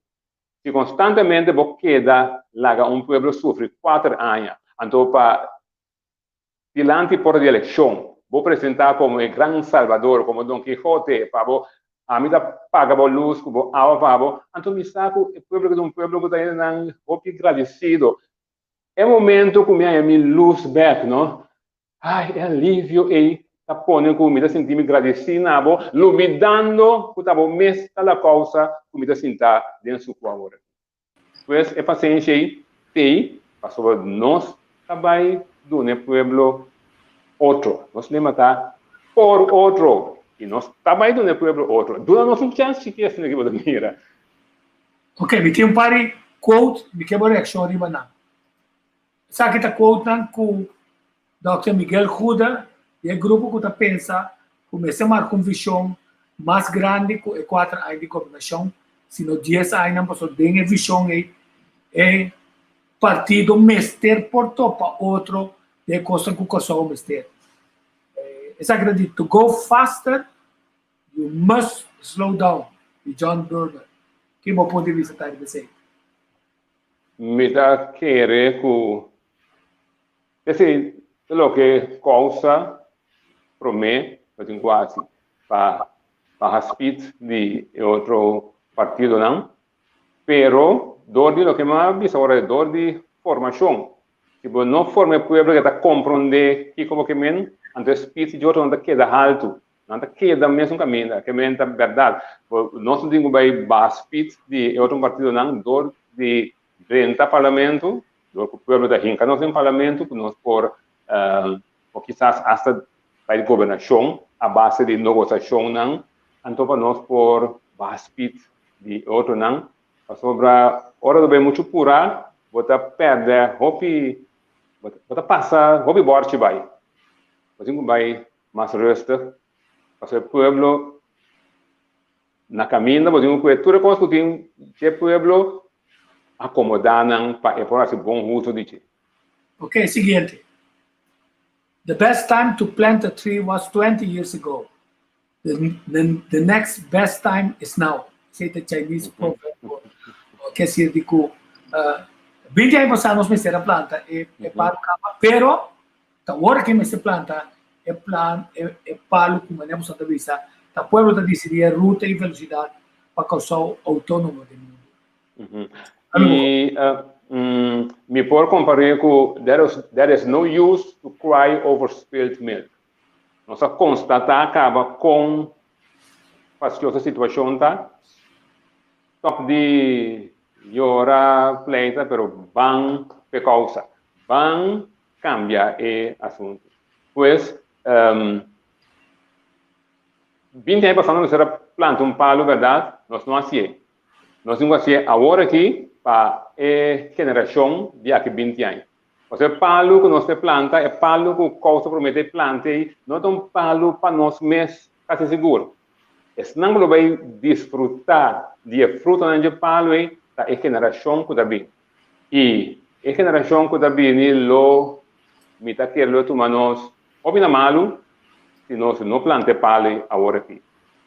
si konstantemente bo keda laga un pueblo sufri kuater aña, anto pa Dilanti porta di elekshon, bo presentá komo e gran salbador, komo Don Kihote, pa bo, ami ta paga bo lus ku bo awa pa bo. Anto mi sa ku e pueblo ku ta un pueblo ku ta hendenan hopi gradisido. E momento ku mi haña mi lus bèk, no, ai, e alivio ei ta pone ku mi ta sinti mi gradisí na bo, lubidando ku ta bo mes ta la kousa ku mi ta sintá den suku awor. Pues e pasenshi ei t'ei pasobra nos ta bai duna e pueblo otro. Nos lema ta por otro i nos ta bai duna e pueblo otro. Duna nos un chèns chikí asina ki bo ta mira. Ok, mi tin un par di quote, mi ke bo reakshon riba nan. Esaki ta quotenan ku Dòkter Miguel Goede di e grupo ku ta pensa ku mester marka un vishon mas grandi ku e kuater aña di gobernashon, sino dies añanan pasobra den e vishon ei e partido mester por topa otro den e kosnan ku Kòrsou mester. Esaki ta di To go faster, you must slow down di John Berger. Ki bo punto di bista ta riba esei? Mi ta kere ku Esei ta loke kousa promé lo tin ku hasi pa baha spit di e otro partidonan. Pero dor di loke mi a bisa ora dor di formashon. Si bo no forma e pueblo ke ta komprondé kiko bo ke men, anto e spit di otro nan ta keda haltu. Nan ta keda mesun kaminda. Ke men ta bèrdat. Nos no tin ku bai baha spit di e otro partidonan dor di Drenta parlamento, dor ku pueblo ta hinka nos den parlamento ku nos por o kisas asta bai gobernashon a base di nogosashonnan, anto pa nos por baha spit di e otronan, pasobra ora bo bai muchu purá bo ta pèrdè hopi, bo ta pasa hopi bòrchi bai, bo tin ku bai mas rustig pasobra e pueblo Na kaminda bo tin ku kue tur e kos ku tin dje pueblo, akomodá nan pa e por hasi bon huso di dje. Ok, siguiente. The best time to plant a tree was 20 years ago. The, the, the next best time is now. Esei ta Chinese proverb ke sirbi ku uh, 20 aña pasá nos mester a planta e, e palu kaba, pero Ta ora ke mester planta e plan e palu ku manera boso ta bisa ta pueblo ta disidí e ruta i velosidat pa Kòrsou outónomo den mundu. I mi por kompar'é ku there is there is no use to cry over spilt milk. Nos a konstatá kaba kon fastioso e situashon ta. Stòp di yora pleita pero ban p'e kousa. Ban cambia e asunto. Pues, 20 aña pasá nos mester a planta un palo, berdad? Nos no hacié. Nos tin cu hacié awor aki pa e generacion di aki 20 aña. Pasobra e palo cu nos ta planta, e palo cu Kousa promete e planta ei, no ta un palo pa nos mes, casi sigur. Esnan cu lo bay disfruta di e frutanan dje palo ei ta e generacion cu ta bin. I e generashon ku ta bini lo mi ta kere lo tuma nos hopi na malu si nos no planta e palu awor aki.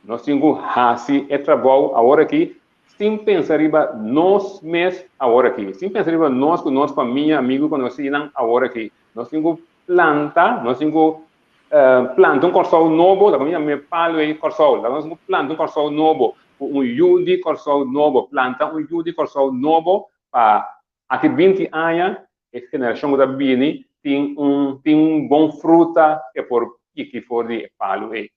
Nos tin ku hasi e trabou awor aki. Sin pensa riba nos mes awor aki. Sin pensa riba nos ku nos famia, amigu, konosinan awor aki. Nos tin ku planta, nos tin ku planta un Kòrsou nobo, laga mi yama e palu ei Kòrsou, laga nos tin ku planta un Kòrsou nobo, ku un yu di Kòrsou nobo, planta un yu di Kòrsou nobo pa aki binti aña e generashon ku ta bini tin un tin un bon fruta ke por piki for di e palu ei.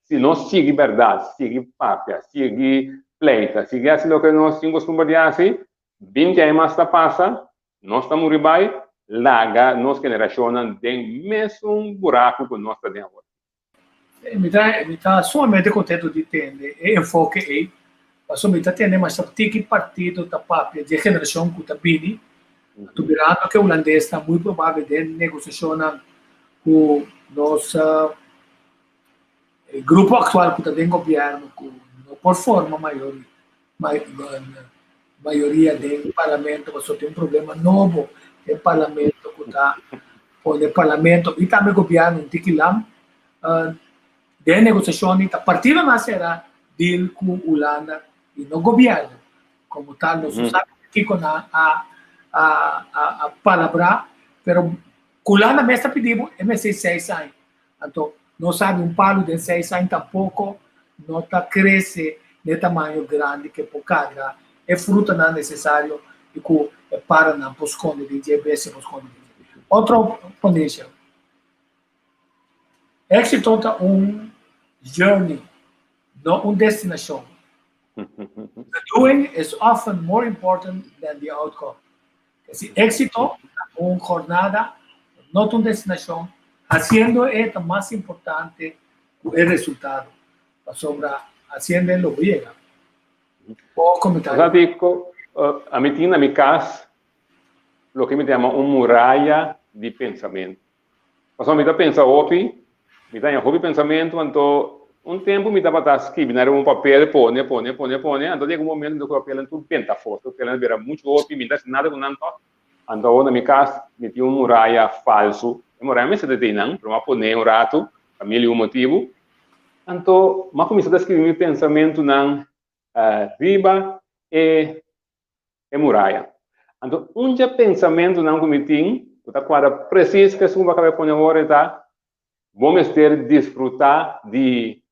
Si nos sigui bèrdat, sigui papia, sigui pleita, sigui hasi loke nos tin kustumber di hasi, binti aña mas ta pasa, nos ta muri bai, laga nos generashonnan den mesun buraku ku nos ta den awor. Mi ta mi ta sumamente kontentu di tende e enfoke ei, pasobra mi ta tende masha tiki partido ta papia di e generashon ku ta bini, anto mirando ke hulandesnan muy probabel den negosiashonnan ku nos grupo aktual ku ta den gobièrnu ku no por forma mayoria den parlamento pasobra tin un problema nobo den parlamento ku ta pone parlamento i tambe gobièrnu un tiki lam den negosiashon ta partidonan a sera deal ku Hulanda i no gobièrnu komo tal nos no sabi kiko nan a a palabrá pero Hulanda mes ta pidi bo e mester seis aña. Anto no sabi un palu den seis aña tampoco no ta crece n'e tamaño grandi ke por carga e frutanan necesario y cu e paranan por sconde den dje, bestia por sconde den dje. Otro ponencia. Exito ta un journey, no un destinacion. The doing is often more important than the outcome. Si éxito ta un jornada, no ta un destinacion, haciendo e ta mas importante cu e resultado, pasobra haciendo e lo bo yega. Bo comentario? Sa Tico, ami tin na mi cas loke mi ta yama un muraya di pensamento. Pasobra mi ta pensa hopi, mi ta haña hopi pensamentu, anto un tempu mi tabata skibi na riba un papel, pone, pone, pone, pone, anto yega un momento mi ta ku papelnan tur benta afó, e papelnan a bira muchu hopi, mi no ta hasi nada ku nan tòg. Anto awor na mi kas mi tin un muraya falsu, e muraya mester ta den nan, pero mi a pone un ratu pa mil i un motibu. Anto mi a kuminsá ta skibi mi pensamentunan riba e e muraya. Anto un dje pensamentunan ku mi tin ku ta kuadra presis ku esun ku bo a kaba e pone awor e ta, bo mester disfrutá di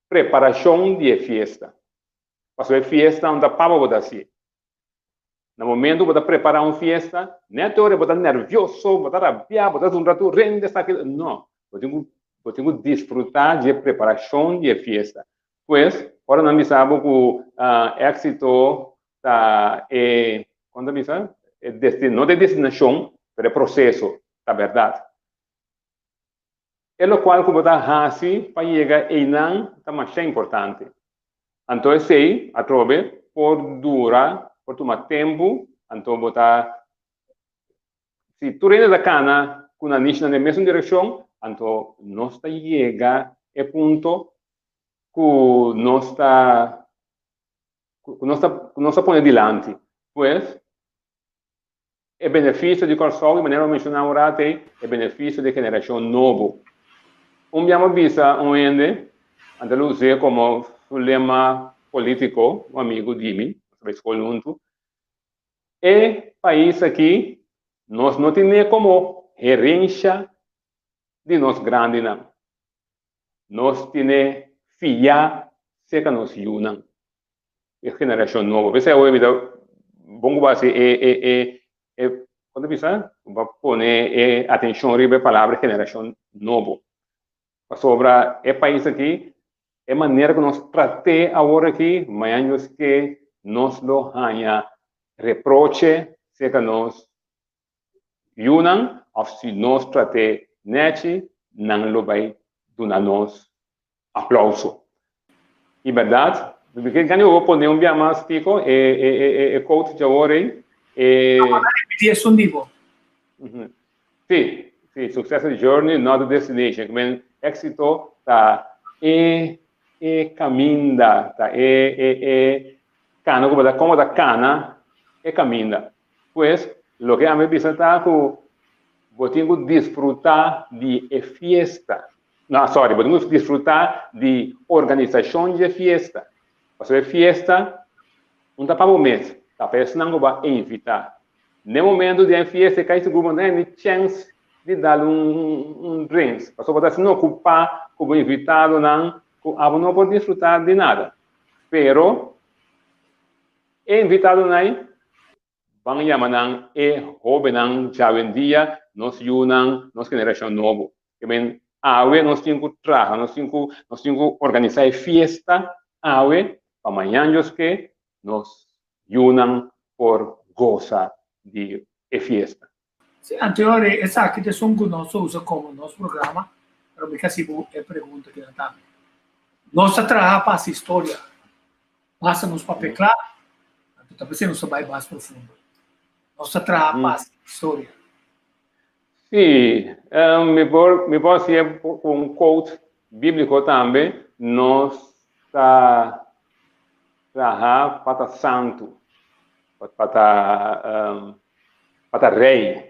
preparashon di e fiesta. Pasobra e fiesta no ta paba bo ta hasié. Na momentu ku bo ta prepará un fiesta, nèt ora bo ta nèrvioso, bo ta rabiá, bo ta zundra tur rende esaki. No, bo tin ku bo tin ku disfrutá di e preparashon di e fiesta. Pues, ora nan bisa bo ku éksito ta e, kon ta bisa? E desti, no ta e destinashon, pero e proseso, ta bèrdat. E lokual ku bo ta hasi pa yega einan ta masha importante. Anto esei, atrobe, por dura, por tuma tempu, anto bo ta, si tur hende ta kana ku nan nishnan den mesun direkshon, anto nos ta yega e punto ku nos ta ku nos ta ku nos ta pone dilanti. Pues, e benefisio di Kòrsou, i manera bo menshoná un rato ei, e benefisio di e generashon nobo. Un bia bo bisa un hende, anto lo us'é komo su lema polítiko, un amigu di mi, nos ta bai skol huntu, e pais aki nos no tine komo herensha di nos grandinan. Nos tine fiá serka nos yunan, e generashon nobo. P'esei awe mi ta bon ku bo hasi e e e e kon ta bisa? Bo a pone e atenshon riba e palabra generashon nobo. Pasobra e pais aki, e manera ku nos trat'é awor aki, mañana Dios ke nos lo haña reproche serka nos yunan of si nos trat'é nechi, nan lo bai duna nos aplauso. I bèrdat, mi ke gana bo pone un bia mas, Tico, e e e e quote djawor ei, e. Abo ta ripití esun di bo. Sí, sí, success is a journey, not a destination. Ku men éksito ta e e kaminda, ta e e e kana ku bo ta, kon bo ta kana e kaminda. Pues, loke ami bisa ta ku bo tin ku disfrutá di e fiesta. No, sorry, bo tin ku disfrutá di organisashon dje fiesta. Pasobra e fiesta no ta pa bo mes, ta pa esnan ku bo a invitá. N'e momento di e fiesta e kai sigur bo no ta ni chèns di dal un drinks, pasobra bo ta asina okupá ku bo invitadonan ku abo no por disfrutá di nada. Pero e invitadonan ei Ban yama nan e hóbennan djawendia, nos yunan, nos generashon nobo. Ke men awe nos tin ku traha, nos tin ku nos tin ku organisá e fiesta awe pa mañan Dios ke nos yunan por gosa di e fiesta. Sí, anterior esaki ta esun ku nos a usa komo nos programa, pero mi ka hasi bo e pregunta kinan tambe. Nos ta traha pa hasi historia. Basta nos papia kla, anto ta p'esei nos ta bai mas profundo. Nos ta traha pa hasi historia. Sí, mi por mi por hasié ku un quote bíbliko tambe, nos ta traha pa ta santu, pa ta pa ta rei,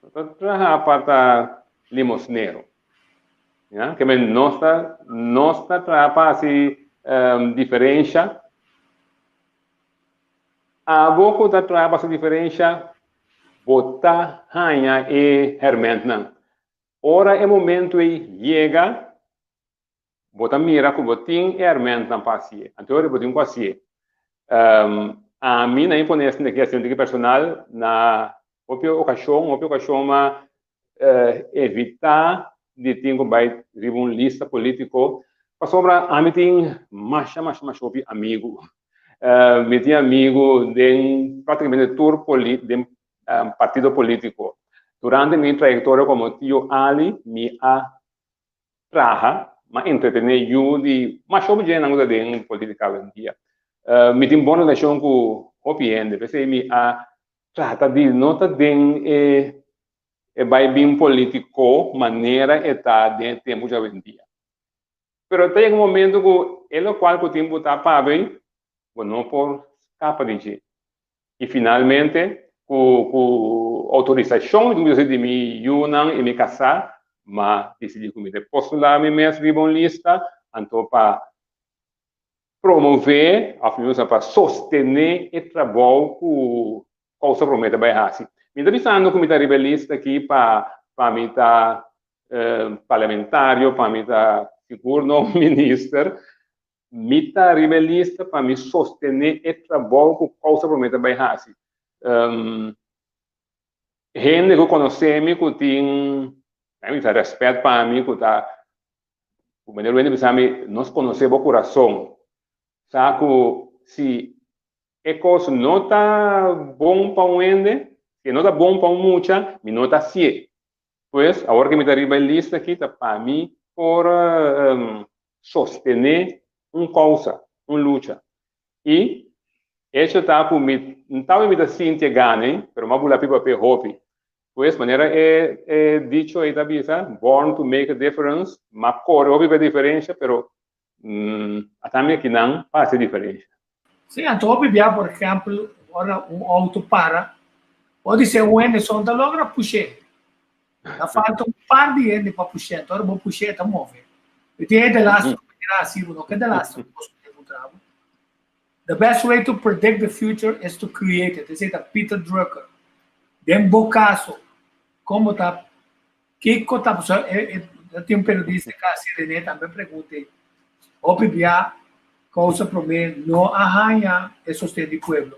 no ta traha pa ta limosnero. Ya, ke men nos ta nos ta traha pa hasi diferensha. Abo ku ta traha pa hasi diferensha, bo ta haña e hèrmèntnan. Ora e momentu ei yega, bo ta mira ku bo tin e hèrmèntnan pa hasié. Anto ora bo tin ku hasié. Ami na imponé esaki asina di personal na hopi okashon, hopi okashon ma evitá di tin ku bai riba un lista polítiko pasobra ami tin masha masha masha hopi amigu. Mi tin amigu den práktikamente tur den partido polítiko. Durante mi trayektoria komo tio Ali mi a traha, m'a entretené yu di masha hopi djennan ku ta den polítika awendia. Mi tin bon relashon ku hopi hende, p'esei mi a trata di no ta den e e bai bin politico manera e ta den e tempo djawendia. Pero ta yega un momento cu e locual cu tin bo ta pabei, bo no por scapa di dje. Y finalmente cu cu autorisacion mi tin di mi yunan y mi casá, m'a dicidi cu mi ta postula mi mes riba un lista, anto pa promove of mi usa pa sostene e trabou cu Kousa Prome ta bai hasi. Mi ta bisando ku mi ta riba e lista aki pa pa mi ta parlamentario, pa mi ta sigur no minister. Mi ta riba e lista pa mi sostene e trabou ku Kousa Prome ta bai hasi. Hende ku konosé mi ku tin mi ta rèspèt pa mi ku ta ku manera hende bisa mi nos konosé bo kurason sa ku si E kos no ta bon pa un hende, si e no ta bon pa un mucha, mi no ta hasié. Pues, awor ku mi ta riba e lista aki, ta pa mi por sostené un kousa, un lucha. I echo ta ku mi n tawe mi ta sinti e gana ei, pero mi a bula pipa p'e hopi. Pues, manera e e dicho ei ta bisa, born to make a difference, mi a kore hopi pa e diferensha, pero ata mi akinan pa hasi e diferensha. Sí, anto hopi bia, por ehempel, ora un auto para, bo di ser un hende son ta logra push'é. Ta falta un par di hende pa push'é, anto ora bo push'é e ta move. I tin hende laster ku mira hasi, bo no ke delaster ku bo skonde puntra bo. The best way to predict the future is to create it, esei ta Peter Drucker. Den bo kaso, kon bo ta, kiko ta, pasobra e tin un periodista ku a hasi Rene tambe pregunta ei, Hopi bia kousa promé no a haña e sosten di pueblo.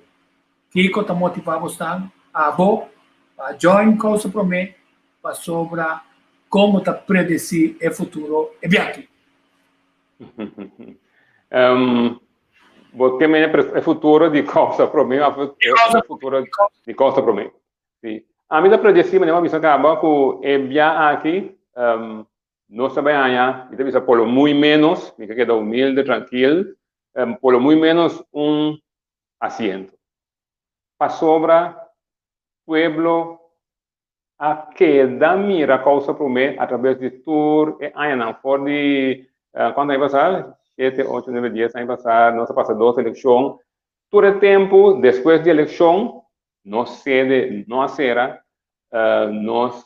Kiko ta motivá bosnan abo pa join kousa promé pasobra kon bo ta predesí e futuro e bia aki? Bo ke mene e futuro di kousa promé òf e futuro di kousa promé? Si. Ami ta predesí manera bo a bisa kaba ku e bia aki Nos ta bai haña, mi ta bisa por lo muy menos, mi ke keda humilde, trankil, por lo muy menos un asiento. Pasobra pueblo a keda mira kousa promé a traves di tur e añanan, for di kuantu aña pasá? Shete, ocho, nuebe, dies aña pasá nos a pasa dos elekshon. Tur e tempu despues di elekshon nos sede no a sera, nos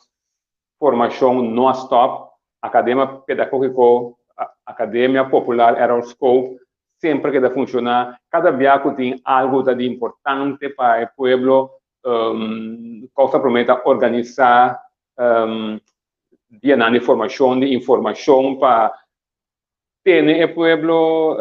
Formashon no a stòp, Akademia Pedagógiko, Akademia Popular Errol Scope. semper keda funshoná. Kada bia ku tin algu ta di importante pa e pueblo, Kousa Promé ta organisá dianan di formashon, di informashon pa tene e pueblo,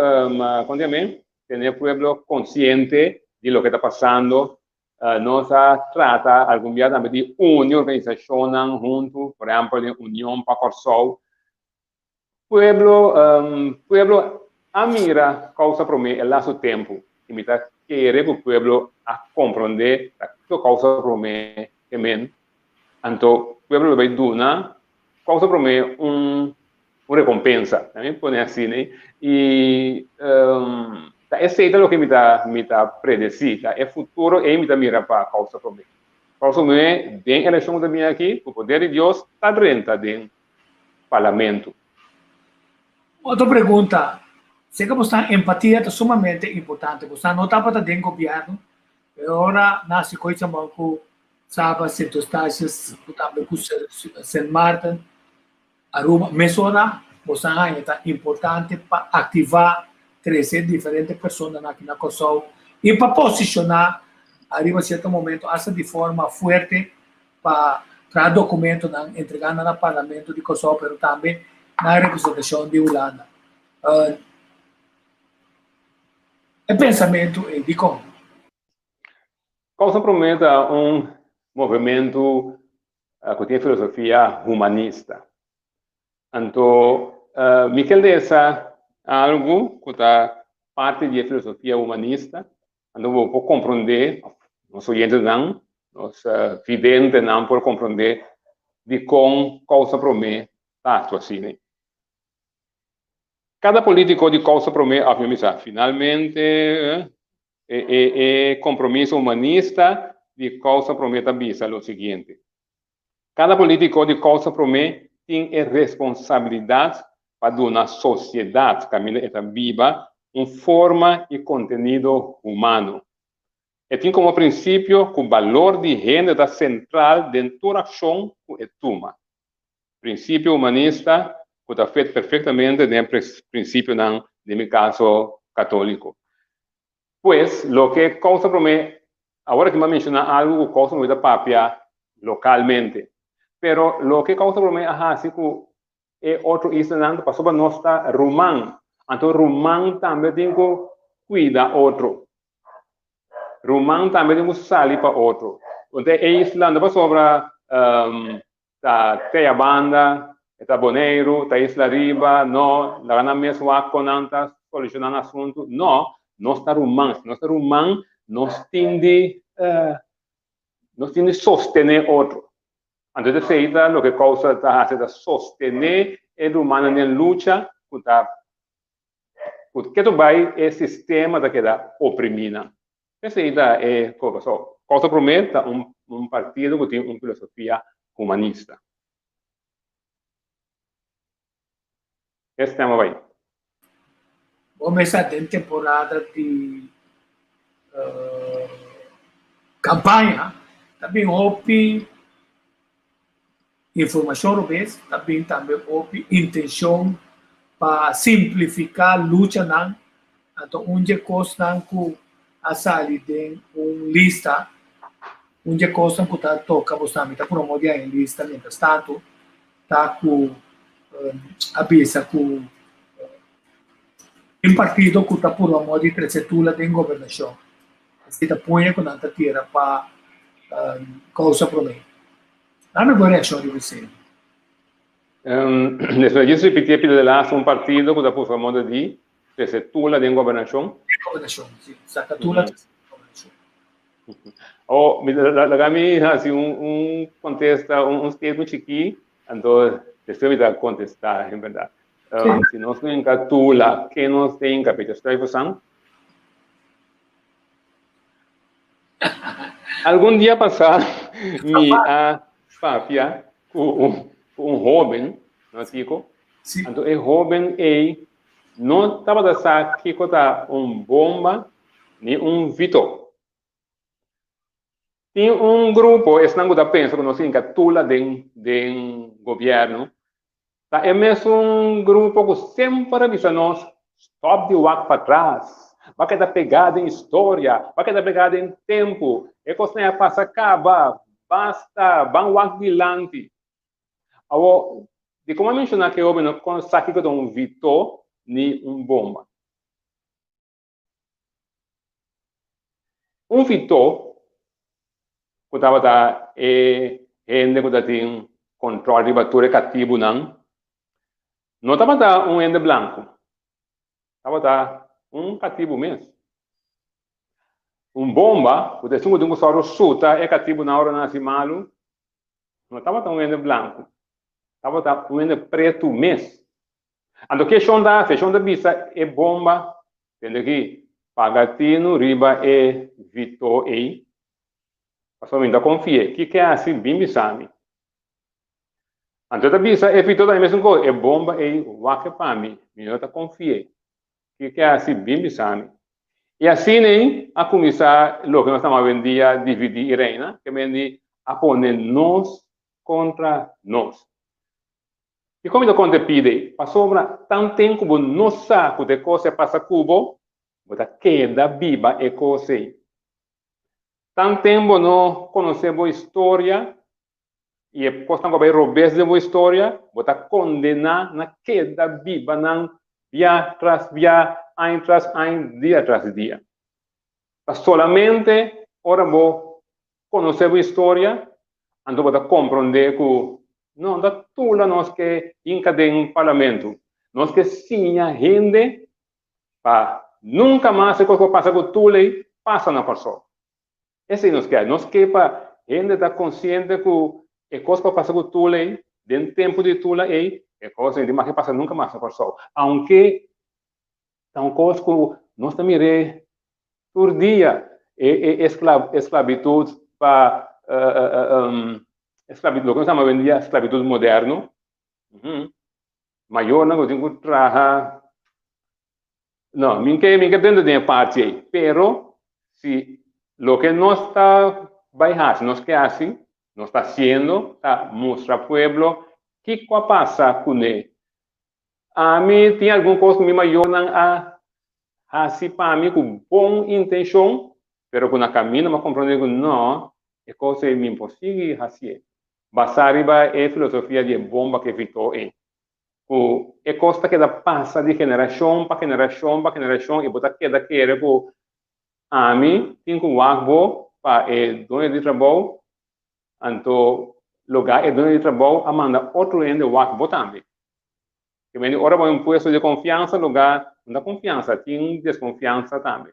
kon ta yam'é? Tene e pueblo konsiente di loke ta pasando. Nos a trata algun bia tambe di uni organisashonnan huntu, por ehèmpel den Union pa Kòrsou. Pueblo, pueblo a mira kousa promé e lastu tempu i mi ta kere ku pueblo a komprondé ta kiko kousa promé ke men. Anto pueblo lo bai duna kousa promé un un rekompensa, mi pone asina, i ta esei ta loke mi ta mi ta predesí, ta e futuro ei mi ta mira pa kousa promé. Kousa promé den elekshon ku ta bini aki, ku poder di Dios ta drenta den parlamento. Otro pregunta, Seka bo sa empatia ta sumamente importante, bo sa no tabata den gobierno, pero ora nasi koe chambon ku Saba, Sint Eustatius, ku tambe ku Sint Maarten, Aruba, mesora bo sa haña ta importante pa aktivá, trese diferente personanan aki na Kòrsou i pa posishoná ariba sierto momento asta di forma fuerte pa traha dokumentonan entregá nan na Parlamento di Kòrsou pero tambe na representashon di Hulanda. E pensamentu ei dikon? Kòrsou Promé ta un movementu ku tin e filosofia humanista. Anto mi ke lesa algu ku ta parti di e filosofia humanista, anto bo por komprondé, nos oyentenan, nos videntenan por komprondé dikon Kousa Promé ta aktua asina. Kada polítiko di Kousa Promé a bisa, finalmente e kompromiso humanista di Kousa Promé ta bisa lo siguiente, Kada polítiko di Kousa Promé tin e responsabilidat pa duna sosiedat kaminda e ta biba un forma i kontenido humano. E tin komo prinsipio ku balor di hende ta sentral den tur akshon ku e tuma. Prinsipio humanista ku ta fit perfektamente den e prinsipionan, den mi kaso, katóliko. Pues, loke Kousa Promé, awor aki mi a menshoná algu ku Kousa Promé ta papia lokalmente. Pero loke Kousa Promé a hasi ku e otro islanan ta pasobra nos ta ruman. Anto ruman tambe tin ku kuida otro. Ruman tambe tin ku sali pa otro. Entonces e isla no pasobra Ta Teya Banda, e ta Boneiru, ta Isla Riba, no, laga nan mes wak kon nan ta solushoná nan asuntu. No, nos ta ruman. Si nos ta ruman, nos tin di, nos tin di sostené otro. Anto esei ta loke kousa ta hasi, ta sostené e rumannan den lucha ku ta, ku ketu bai e sistema ta keda oprimí nan. Esei ta e cosa. So, Causa Promé ta un un partido ku tin un filosofia humanista. Es tema bai. Bo mester den temporada di campaña ta bin hopi informacion robes, ta bin tambe hopi intencion pa simplifica luchanan, anto un dje cosnan cu a sali den un lista, un dje cosnan cu ta toca bo sa, mi ta promo di haña lista mientras tanto, ta cu a bisa cu tin partido cu ta purba modo di trece tula den gobernacion, esey ta puña cu nan ta tira pa causa prome. Dame bo reaccion riba esey. Despues djis ripiti e pida de laatste un partido cu ta purba modo di trece tula den gobernacion. Den gobernacion, si. Saca tula trece den gobernacion. Oh, mi laga mi haci un contesta, un statement chiki, anto despues mi ta contesta, en berdad. Si nos no hinca tula, ke nos ta hinca? Peter Stuyvesant? Algun dia pasá mi a papia ku un ku un hóben, no Tico? Sí. Anto e hóben ei no tabata sa kiko ta un bomba ni un vito. Tin un grupo, esnan ku ta pensa ku nos hinka tula den den gobièrnu, ta e mesun grupo ku semper a bisa nos. Stòp di wak patras. Bo a keda pegá den historia, bo a keda pegá den tempu. E kosnan a pasa kaba. Basta, ban wak dilanti. Awor, dikon a menshoná ku e hóben no sa kiko ta un vitó ni un bomba? Un vitó ku tabata e hende ku ta tin kontròl riba tur e katibunan, no tabata un hende blanku, tabata un katibu mes. Un bomba ku ta esun ku tin ku sòru suta e katibunan ora nan hasi malu, no tabata un hende blanku, tabata un hende pretu mes. Anto ke shon ta hasi? Shon ta bisa e bomba, tende aki, paga tinu riba e vitó ei, pasobra mi no ta konfi'é. Kiko e hasi? Bin bisa mi. Anto e ta bisa e vitó tambe mesun kos, e bomba ei wak e pa mi, mi no ta konfi'é. Kiko e hasi? Bin bisa mi. I asina ei a kuminsá loke nos ta yama awendia dividí i reina, ke men di a pone nos kontra nos. Dikon mi ta konta e pida ei? Pasobra tanten ku bo no sa ku ta e kos ei a pasa ku bo, bo ta keda biba e kos ei. Tanten bo no konosé bo historia i e kosnan ku a bai robes den bo historia, bo ta kondená na keda biba nan bia tras bia, aña tras aña, dia tras dia. Ta solamente ora bo konosé bo historia, anto bo ta komprondé ku no ta tula nos ke hinka den parlamento. Nos ke siña hende pa nunka mas e kos ku a pasa ku tula ei pasa na Kòrsou. Esei nos ke. Nos ke pa hende ta konsiente ku e kos ku a pasa ku tula ei, den tempu di tula ei, e kos ei no tin mas ke pasa nunka mas na Kòrsou. Aunke Ta un kos ku nos ta mir'é tur dia, e e esklabitut pa esklabitut, loke nos ta yama awendia esklabitut moderno. Mayornan ku tin ku traha, no, mi ke mi ke drenta den e parti ei, pero si loke nos ta bai hasi, nos ke hasi, nos ta hasiendo, ta mustra pueblo kiko a pasa kuné. Ami tin algun kos ku mi mayornan a hasi pa mi ku bon intenshon, pero ku na kaminda mi a komprondé ku no, e kos ei mi por sigui hasié. Basá riba e filosofia di e bomba ku e vitó ei, ku e kos ta keda pasa di generashon pa generashon pa generashon i bo ta keda kere ku ami tin ku wak bo pa e doño di trabou, anto logá e doño di trabou a manda otro hende wak bo tambe. Te mende ora bo un puesto di konfiansa lugá no ta konfiansa, tin deskonfiansa tambe.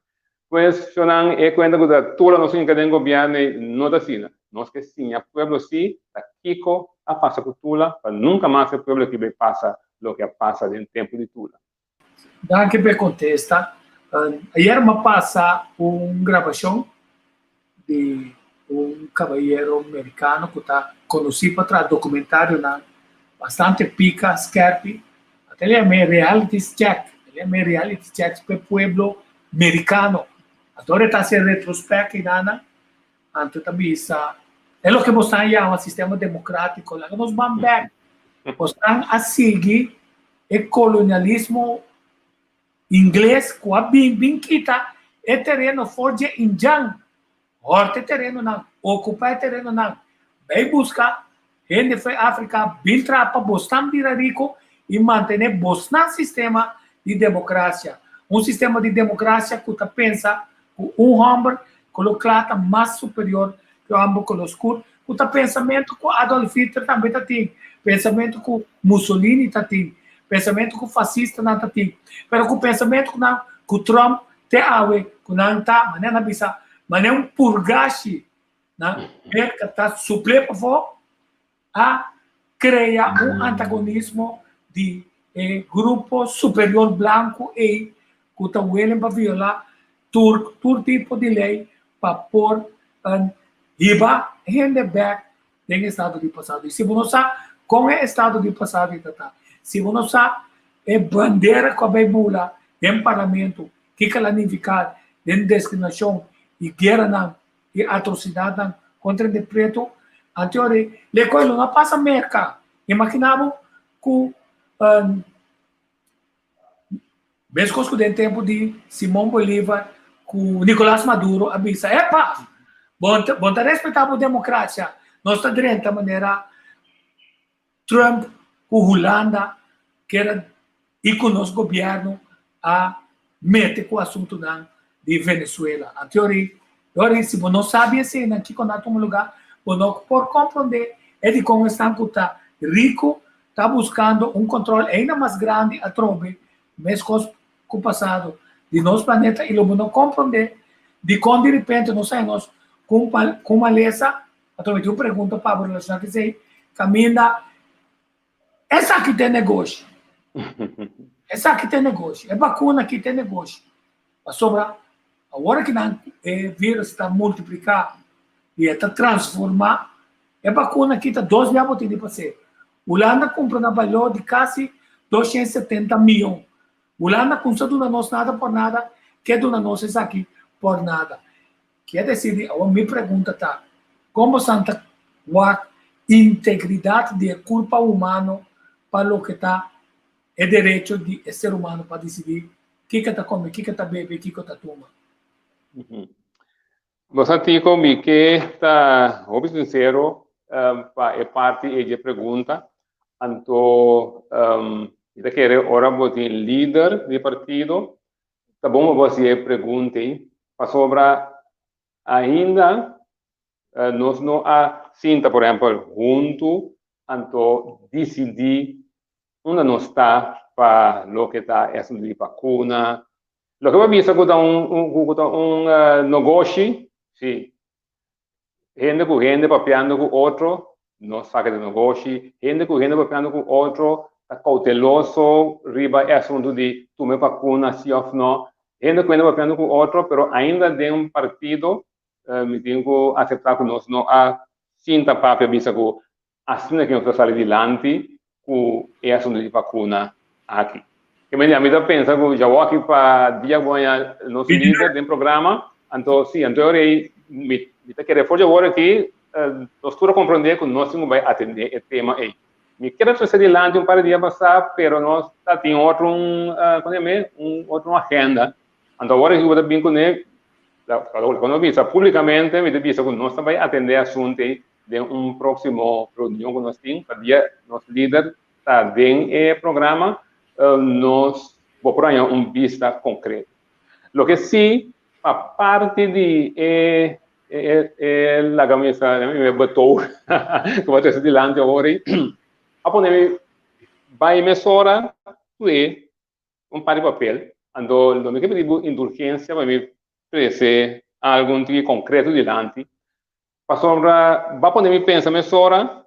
Pues, shonnan, e kuenta ku ta tur nos hinka den gobièrnu ei no ta asina. Nos ke siña pueblo si ta kiko a pasa ku Tula pa nunka mas e pueblo aki bai pasa loke a pasa den tempu di Tula. Danki pa e kontesta. Ayer mi a pasa un grabashon di un kabayero merikano ku ta konosí pa traha dokumentarionan bastante pika, skèrpi. Ata el yam'é reality check, el yam'é reality checks pa e pueblo merikano. Anto ora e ta hasi e retrospect einan, anto e ta bisa, e loke boso a yama sistema demokratiko, laga nos ban bèk. Bosnan a sigui e kolonialismo Ingles ku a bin bin kita e tereno for dje indjan, hòrta e terenonan, okupá e terenonan, bai buska hende for Afrika bin traha pa bosnan bira riko i mantené bosnan sistema di demokrasia. Un sistema di demokrasia ku ta pensa ku un hòmber koló kla ta mas superior ku un hòmber koló skur, ku ta pensamentu ku Adolf Hitler tambe ta tin, pensamentu ku Mussolini ta tin, pensamentu ku fasistanan ta tin, pero ku pensamentu ku nan ku Trump te awe ku nan ta manera nan bisa manera un purgashi na Merka ta supl'é pafó a krea un antagonismo di e grupo superior blanku ei ku ta willing pa violá tur tur tipo di lei pa por hiba hende bèk den estado di pasado. I si bo no sa kon e estado di pasado ei ta ta, si bo no sa e bandera ku a bai bula den parlamento, kiko el a nifiká den diskriminashon i gueranan i atrosidatnan kontra hende pretu, anto ora le kos lo no a pasa Merka. Imaginá bo ku. Meskos ku den tempu di Simon Bolivar ku Nicolas Maduro a bisa, Epa! Bo bo ta respetá bo demokrasia, nos ta drenta manera Trump ku Hulanda keda i ku nos gobièrnu a mete ku asuntunan di Venezuela. Anteori, ori si bo no sabi eseinan kiko na tuma lugá, bo no por komprondé e dikon esnan ku ta riku ta buskando un kontrol ainda mas grandi atrobe meskos ku pasado di nos planeta i lo bo no komprondé dikon diripente nos haña nos ku un malesa. Atrobe tin un pregunta pa bo relashoná ku esei, kaminda esaki ta e negoshi? Esaki ta e negoshi, e bakuna aki ta e negoshi. Pasobra awor ki nan e virus ta multipliká i e ta transformá, e bakuna aki ta dos bia bo tin di pas'é. Hulanda kumpra na balor di kasi 270 mion. Hulanda kumsa duna nos nada por nada, ke duna nos esaki por nada. Kier desir di awor mi pregunta ta, kon bosan ta wak integridat di e kurpa humano pa loke ta e derecho di e ser humano pa disidí kiko ta kome, kiko ta bebe i kiko ta tuma? Bo sa Tico, mi ke ta hopi sincero pa e parti ei dje pregunta. Anto mi ta kere ora bo tin lider di partido Ta bon pa bo hasi e pregunta ei, pasobra ainda nos no a sinta, por ehempel, huntu anto disidí unda nos ta pa loke ta e asuntu di bakuna. Loke bo a bisa ku ta un ku ta un nogoshi, si. Hende ku hende papiando ku otro no sa ke ta nogoshi. Hende ku hende papiando ku otro ta kouteloso riba e asuntu di tuma e vakuna si òf no. Hende ku hende papiando ku otro, pero ainda den un partido mi tin ku aseptá ku nos no a sinta papia bisa ku Asina ke nos ta sali dilanti ku e asuntu di vakuna aki. Ke manera mi ta pensa ku djawoki pa dia ku haña nos lider den programa, anto si, anto e ora ei mi mi ta kere for djawor aki nos tur a komprondé ku nos tin ku bai atendé e tema ei. Mi kere trese dilanti un par di dia pasá, pero nos ta tin otro un, kon ta yam'é, un otro agenda. Anto awor aki ku bo ta bin kuné, ku nos bisa públikamente, mi ta bisa ku nos ta bai atendé e asuntu ei Den un próksimo reunion ku nos tin, pabia nos lider ta den e programa, nos bo por haña un bista konkreto. Loke si, pa parti di e e laga mi sa e betoog ku bo a trese dilanti awor ei, a pone mi bai mesora ku e un par di papel, anto lo mi ke pidi bo indulgensia pa mi trese algun tiki konkreto dilanti Pasobra ba pone mi pensa mesora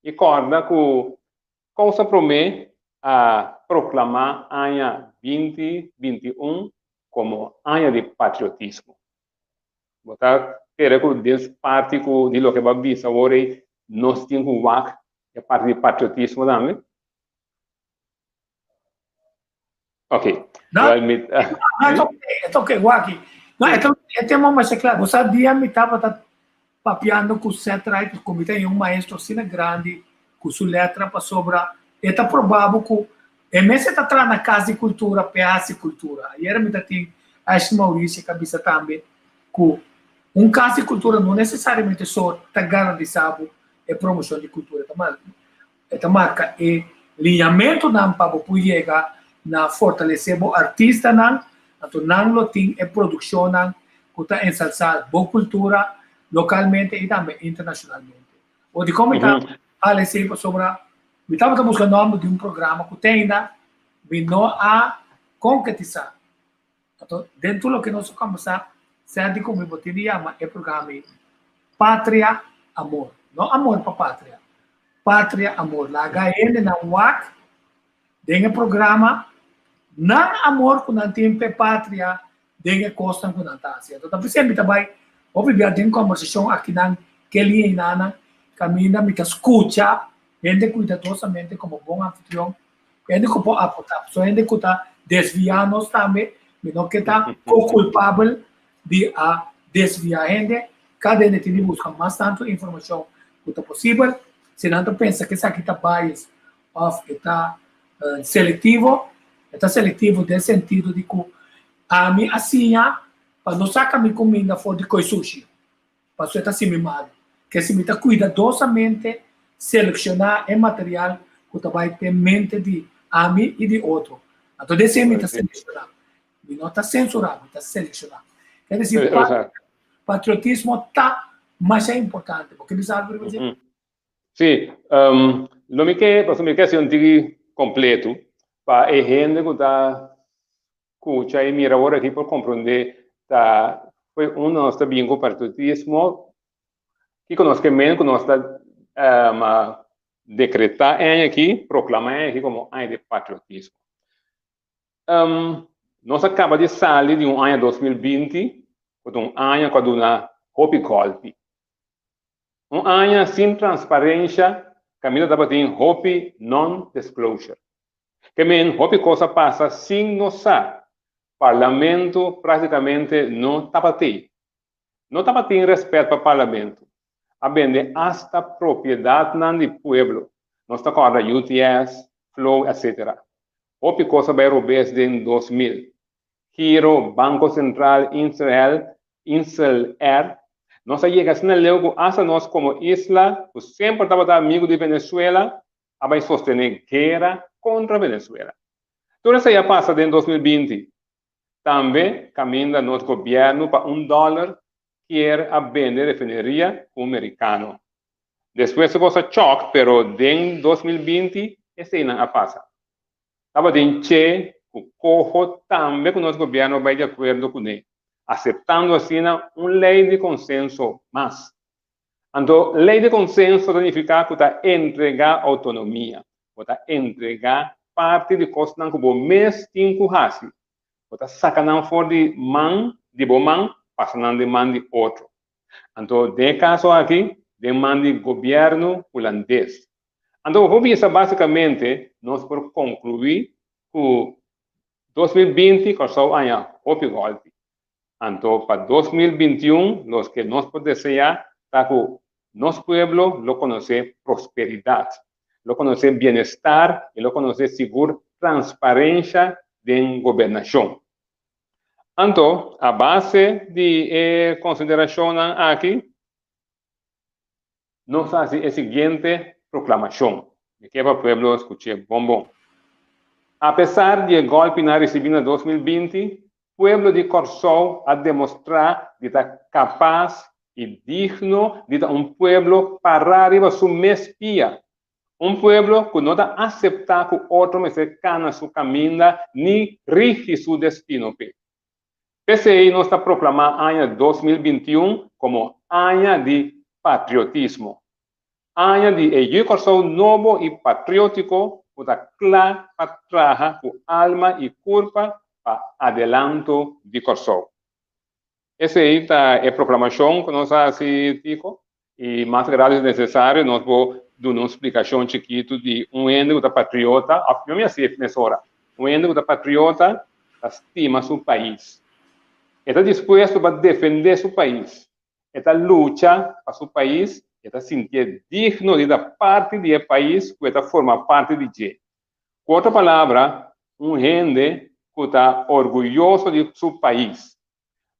i kòrda ku Kousa Promé a proklamá aña 2021 komo aña di patriotismo. Bo ta kere ku des parti ku di loke bo a bisa awor ei nos tin ku wak e parti di patriotismo tambe? Ok. No, well, mi, no, het oké, het oké, waki. No, het, het tema mas claro. Bo sa dia mi tabata papiando ku Seth Wright, ku mi ta un maestro asina grandi ku su letra pasobra e ta probabo ku e mes e ta traha na Kas di Kultura p'e hasi kultura. Ayera mi ta tin Ashley Mauricio ka bisa tambe ku un Kas di Kultura no nesesariamente so ta garantisa bo e promoshon di kultura. Ta mas E ta marka e liñamentunan pa bo por yega na fortalesé bo artistanan, anto nan lo tin e produkshonnan ku ta ensalsá bo kultura lokalmente i tambe internashonalmente. O dikon mi ta hala esei? Pasobra mi tabata buska nòmber di un programa ku te ainda mi no a konkretisá. Anto den tur loke nos a kòmbersá, sèt di ku mi bo tin di yama e programa ei Patria Amor. No Amor pa Patria, Patria Amor. Laga hendenan wak den e programa nan amor ku nan tin p'e patria den e kosnan ku nan ta hasi. Anto ta p'esei mi ta bai hopi bia den kòmbersashon akinan Kelly i Nana kaminda mi ta skucha hende kuidadosamente komo bon anfitrion Hende ku por aportá, pasobra hende ku ta desviá nos tambe, mi no ke ta ko-kulpabel di a desviá hende. Kada hende tin di buska mas tantu informashon ku ta posibel. Si nan ta pensa ku esaki ta bias òf e ta selektivo, E ta selektivo den sentido di ku ami a siña pa no saka mi kuminda for di koi sushi, pasobra e ta hasi mi malu. Ke si mi ta kuidadosamente selekshoná e material ku ta bai den mente di ami i di otro. Anto den esei mi ta selekshoná. Mi no ta sensurá, mi ta selekshoná. Ke desi, patriotismo ta masha importante. Bo ke bisa algu riba dje? Sí, lo mi ke, pasobra mi ke hasi un tiki kompletu pa e hende ku ta skucha i mira awor aki por komprondé ta fo'i unda nos ta bin ku patriotismo, kiko nos ke men ku nos ta dekretá e aña aki, proklamá e aña aki komo aña di patriotismo. Nos a kaba di sali di un aña 2020 ku ta un aña ku a duna hopi gòlpi. Un aña sin transparensha kaminda tabatin hopi non-disclosure. Ke men hopi kos a pasa sin nos sa. Parlamento praktikamente no tabat'ei. No tabatin rèspèt pa Parlamento. A bende asta propiedatnan di pueblo. Nos ta kòrda UTS, Flow etc. Hopi kos a bai robes den 2000. Giro, Banko Sentral, Insel, Insel Air. Nos a yega asina leu ku asta nos komo isla, ku semper tabata amigu di Venezuela, a bai sostené guera kontra Venezuela. Tur esei a pasa den 2020. Tambe kaminda nos gobièrnu pa un dòler kier a bende refineria ku un merikano. Despues e kos a chòk pero den 2020 eseinan a pasa. Tabatin che ku koho tambe ku nos gobièrnu a bai di akuerdo kuné, aseptando asina un lei di konsenso mas. Anto lei di konsenso ta nifiká ku ta entregá outonomia, bo ta entregá parti di kosnan ku bo mes tin ku hasi, bo ta saka nan for di man di bo man pasa nan den man di otro. Anto den e kaso aki den man di gobièrnu hulandes. Anto bo por bisa básikamente nos por konkluí ku 2020 Kòrsou haña hopi gòlpi. Anto pa 2021 loke nos por deseá ta ku nos pueblo lo konosé prosperidat, lo konosé bienestar i lo konosé sigur transparensha den gobernashon. Anto a base di e konsiderashonnan aki, Nos a hasi e siguiente proklamashon. Mi ke pa pueblo skuch'é bon bon. Apesar di e gòlpinan risibí na 2020, pueblo di Kòrsou a demostrá di ta kapas i digno di ta un pueblo pará riba su mes pia, un pueblo ku no ta aseptá ku otro mester kana su kaminda ni rigi su destino p'e. P'esei nos ta proklamá aña 2021 komo Aña di Patriotismo, aña di e yu Kòrsou nobo i patriótiko ku ta kla pa traha ku alma i kurpa pa adelanto di Kòrsou. Esei ta e proklamashon ku nos a hasi, Tico. I mas grado si nesesario nos por duna un splikashon chikitu di un hende ku ta patriota, òf mi a hasi mesora, un hende ku ta patriota ta stima su pais. E ta dispuesto pa defendé su pais, e ta lucha pa su pais, e ta sintié digno di ta parti di e pais ku e ta forma parti di dje. Ku otro palabra, un hende ku ta orguyoso di su pais.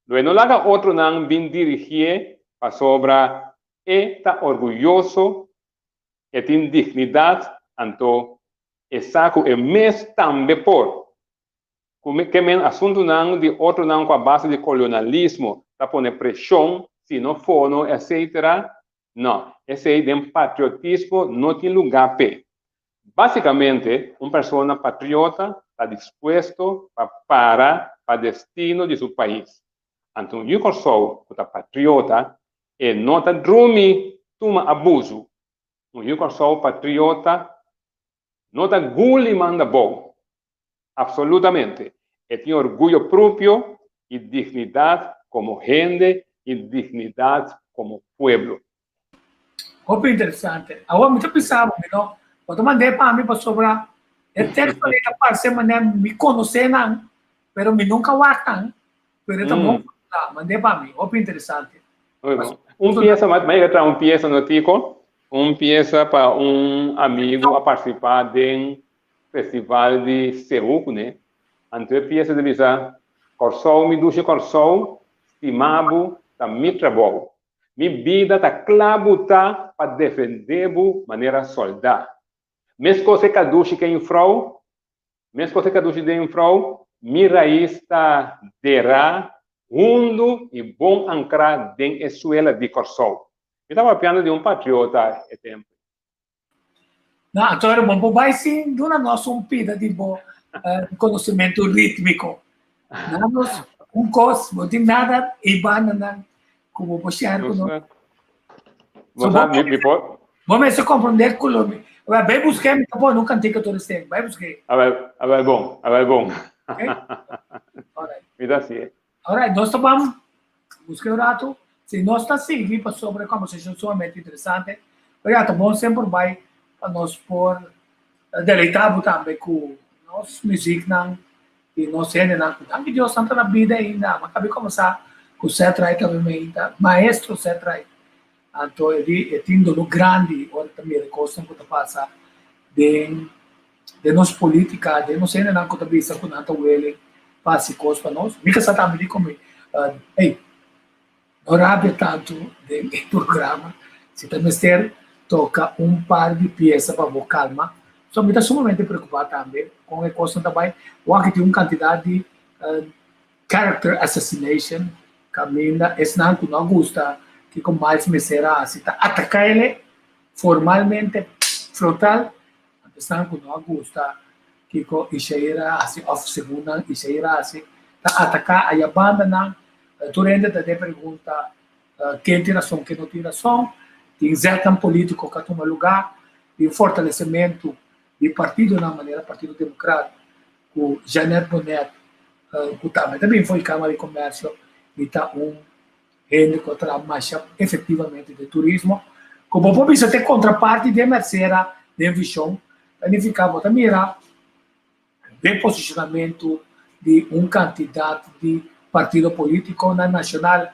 Lo e no laga otronan bin dirigié pasobra e ta orguyoso, e tin dignidat, anto e sa ku e mes tambe por. Ku ke men asuntunan di otronan ku a base di kolonalismo ta pone preshon, si no fono, etcetera, No, esei den patriotismo no tin lugá p'e. Básikamente, un persona patriota ta dispuesto pa para pa destino di su pais. Anto un yu Kòrsou ku ta patriota, e no ta drumi tuma abusu. Un yu Kòrsou patriota no ta guli manda bou. Absolutamente. E tin orguyo propio y dignidad como hende y dignidad como pueblo. Hopi interesante. Awor mi ta bisa bo, mi no, bo ta mand'é pa mi pasobra e teksto ei ta parse manera mi konosé nan, pero mi nunka wak nan, pero e ta bon formulá. Mand'é pa mi. Hopi interesante. Muy bon. Un piesa, ma yega traha un piesa no Tico? Un piesa pa un amigu a partisipá den. festival di Seú kuné. Anto e piesa ta bisa, Kòrsou mi dushi Kòrsou, stima bo ta mi trabou. Mi bida ta kla butá pa defendé bo manera sòldá. Meskos e kadushi ke infrou, meskos e kadushi den infrou, mi rais ta derá hundu i bon ankrá den e suela di Kòrsou. Mi ta papiando di un patriota e tempu. No, anto bo por bai sin duna nos un pida di bo conocimento ritmico. Danos un cos, bo tin nada y banda nan cu bo por share cu nos. So, bo, mi, por... Bo mester comprender cu lo mi... Bai busque, mi ta pone un cantica tur esei. Bai busque. A bai bon, a bai bon. Okay? Alright. Mi ta hacié. Alright, nos ta ban busca un rato. Si nos ta sigui pasobra e conversacion sumamente interesante, pero ya ta bon semper bai pa nos por deleita bo tambe cu nos muziknan y nos hendenan cu danki Dios nan ta na bida ainda. Mi a cabi combersa cu Seth Wright tambe mainta, maestro Seth Wright. Anto e di e tin dolor grandi ora e ta mira e cosnan cu ta pasa den den nos politica, den nos hendenan cu ta bisa cu nan ta willing pa haci cos pa nos. Mi casa tambe di cu mi, ey, no rabia tanto den e programa, si ta mester toca un par di pieza pa bo calma. So mi ta sumamente preocupa tambe con e cosnan ta bay. Wak tin un cantidad di character assassination caminda esnan cu no a gusta kico Miles mester a haci ta ataca ele formalmente frontal. Esnan ku no a gusta kiko Ishair a hasi òf segun nan Ishair a hasi ta ataká aya bandanan. Tur hende ta den pregunta ken tin rason ken no tin rason. Tin zètnan polítiko ku a tuma lugá, tin fortalesementu di partidonan manera Partido Demokrat ku Jeanette Bonnet ku tambe ta bin for di Kámara di Komèrsio i ta un Hende ku a traha masha efektivamente den turismo, ku bo por bisa ta e kontraparti den Mercera den vishon, ta nifiká bo ta mira reposishonamentu di un kantidat di partido polítikonan nashonal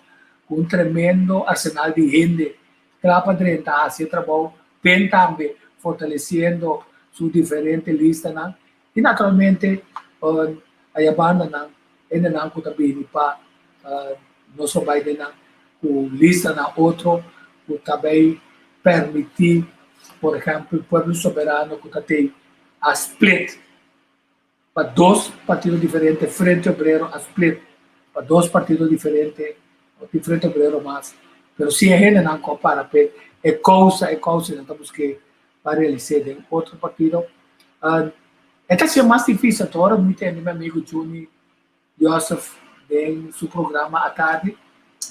ku un tremendo arsenal di hende kla pa drenta hasi e trabou, pen tambe fortalesiendo su diferente listanan i naturalmente aya bandanan hendenan ku ta bini pa nos lo bai den nan ku lista na otro ku ta bay permiti por ehempel Pueblo Soberano ku ta tei a split pa dos partido diferente, Frente Obrero a split pa dos partido diferente, no tin Frente Obrero mas, pero si e hendenan ku a para p'e e kousa e kousa nan ta busk'é pa realis'é den otro partido. E ta siña mas difícil anto ora mi tende mi amigo Juni Joseph den su programa atardi,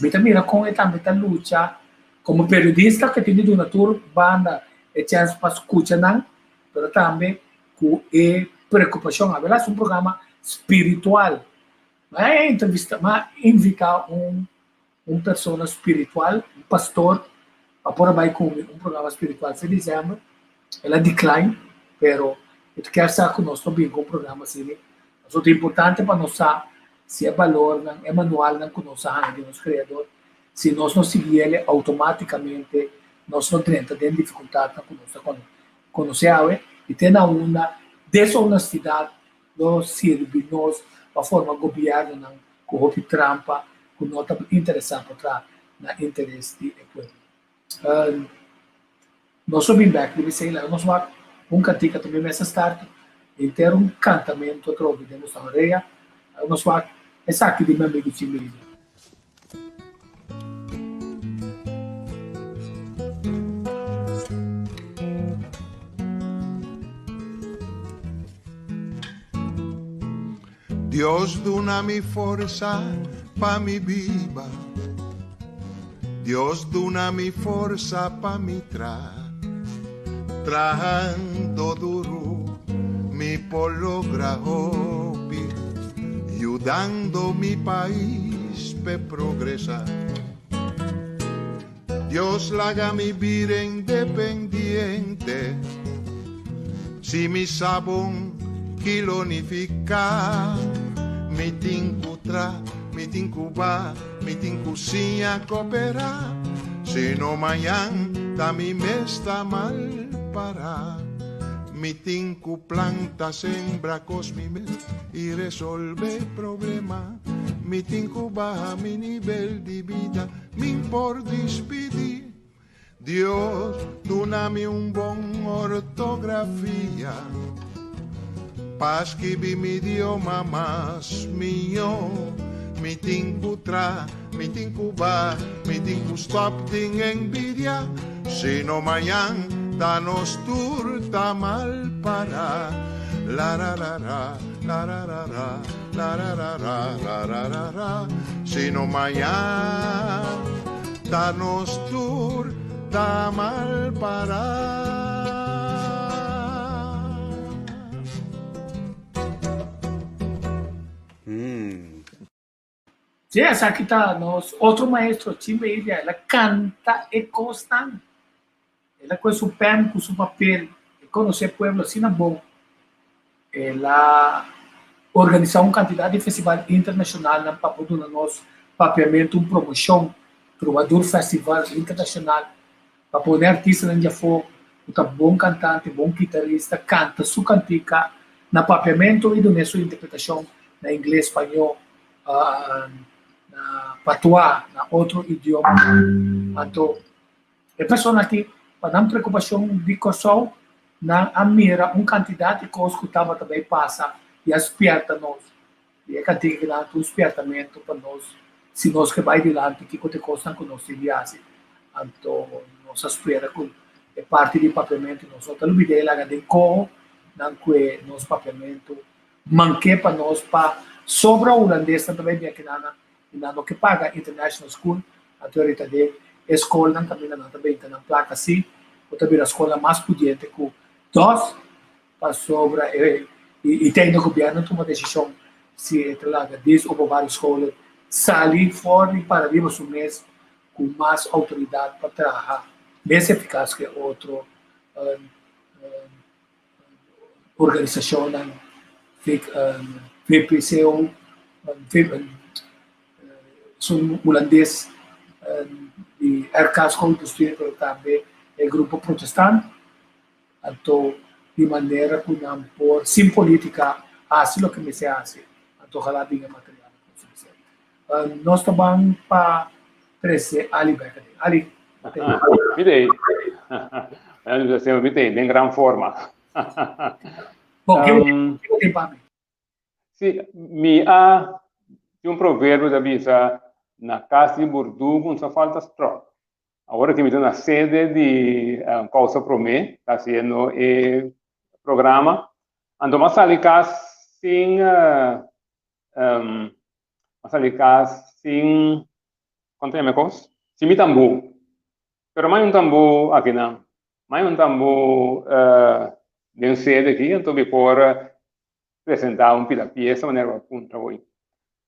mi ta mira kon e tambe ta lucha komo periodista ke tin di duna tur banda e chèns pa skucha nan, pero tambe ku e preokupashon. Abel hasi un programa spiritual. Mi a entrevista, mi a invitá un un persona spiritual, un pastor, pa por a bai ku mi un programa spiritual fe diciember. El a decline, pero mi ta kier sa ku nos ta bin ku un programa asina. Pasobra ta importante pa nos sa si e balornan, e manualnan ku nos a haña di nos Creador, si nos no sigui el, automaticamente nos lo drenta den dificultadnan ku nos ta conoce awe i te na unda deshonestidad lo sirbi nos pa forma gobiernonan ku hopi trampa ku no ta interesá pa traha na interes di e pueblo. Nos lo bin bek riba esei, laga nos wak un kantika tambe mester start henter un kantamentu atrobe den nos orea, laga nos wak esaki di mi amigu Jimmy. Dios duna mi forsa pa mi biba Dios duna mi forsa pa mi tra Trahando duru mi por logra hopi Yudando mi pais p'e progresa Dios laga mi bira independiente Si mi sa bon ki lo nifiká Mi tin ku tra, mi tin ku ba, mi tin ku siña koperá Si no mañan ta mi mes ta mal pará. Mi tin ku planta, sembra kos mi mes i resolve problema. Mi tin ku baha mi nivel di bida, min por dispidi. Dios duna mi un bon ortografia pa skibi mi idioma mas mihó. Mi tin ku tra, mi tin ku ba, mi tin ku stòp tin envidia, sino mañan ta nos tur ta mal pará. La ra ra ra, la ra ra ra, la ra ra ra, ra ra ra ra, sino mañan ta nos tur ta mal pará. Sí, esaki ta nos otro maestro, Chimbe Ilia. El a canta e cosnan. El a coge su pen cu su papel. E conoce e pueblo asina bon. El a organisa un cantidad di festival internacionalnan pa por duna nos Papiamento un promocion. Trubadur Festival Internacional pa pone artistanan di afó ku ta bon kantante, bon kitarista kanta su kantika na papiamentu i dun'é su interpretashon na ingles, spañó, na patuá, na otro idiomanan. Anto e persona aki pa nan preokupashon di Kòrsou nan a mira un kantidat di kos ku tabata bai pasa i a spièrta nos. I e kantika ki nan ta un spièrtamentu pa nos si nos ke bai dilanti kiko ta e kosnan ku nos tin di hasi. Anto nos a spera ku e parti di papiamentu nos no ta lubid'é e laga den koho nan ku e nos papiamentu manke pa nos pa sobra hulandesnan ta bai bin akinan i nan no ke paga international school anto e rita den e skolnan kaminda nan ta benta nan plaka si ku ta bira skolnan mas pudiente ku dos Pasobra e i ta ainda gobierno tuma desishon si e ta laga dies openbare scholen sali for di para riba su mes ku mas outoridat pa traha mes efikas ku e otro organisashonnan, VPCO, esun hulandes di RK Schoolbestuur pero tambe e grupo protestant. Anto di manera ku nan por, sin politica, hasi loke mester hasi, anto ojalá bin e material ku suficiente. Nos ta ban pa trese Ali bek aden. Ali, te. Mi ta ei. Mi ta ei den gran forma. Bon, kiko tin pa mi? Si, mi a tin un proverbio ta bisa, na kas di burdugu no sa falta strò. Awor aki mi ta na sede di Kousa Promé, ta hasiendo e programa. Anto mi a sali kas sin, mi a sali kas sin, kon ta yama e kos? Sin mi tambú. Pero mi a hay un tambú akinan. Mi a hay un tambú den sede aki, anto mi por presentá un pida piesa manera bo a puntra hoy.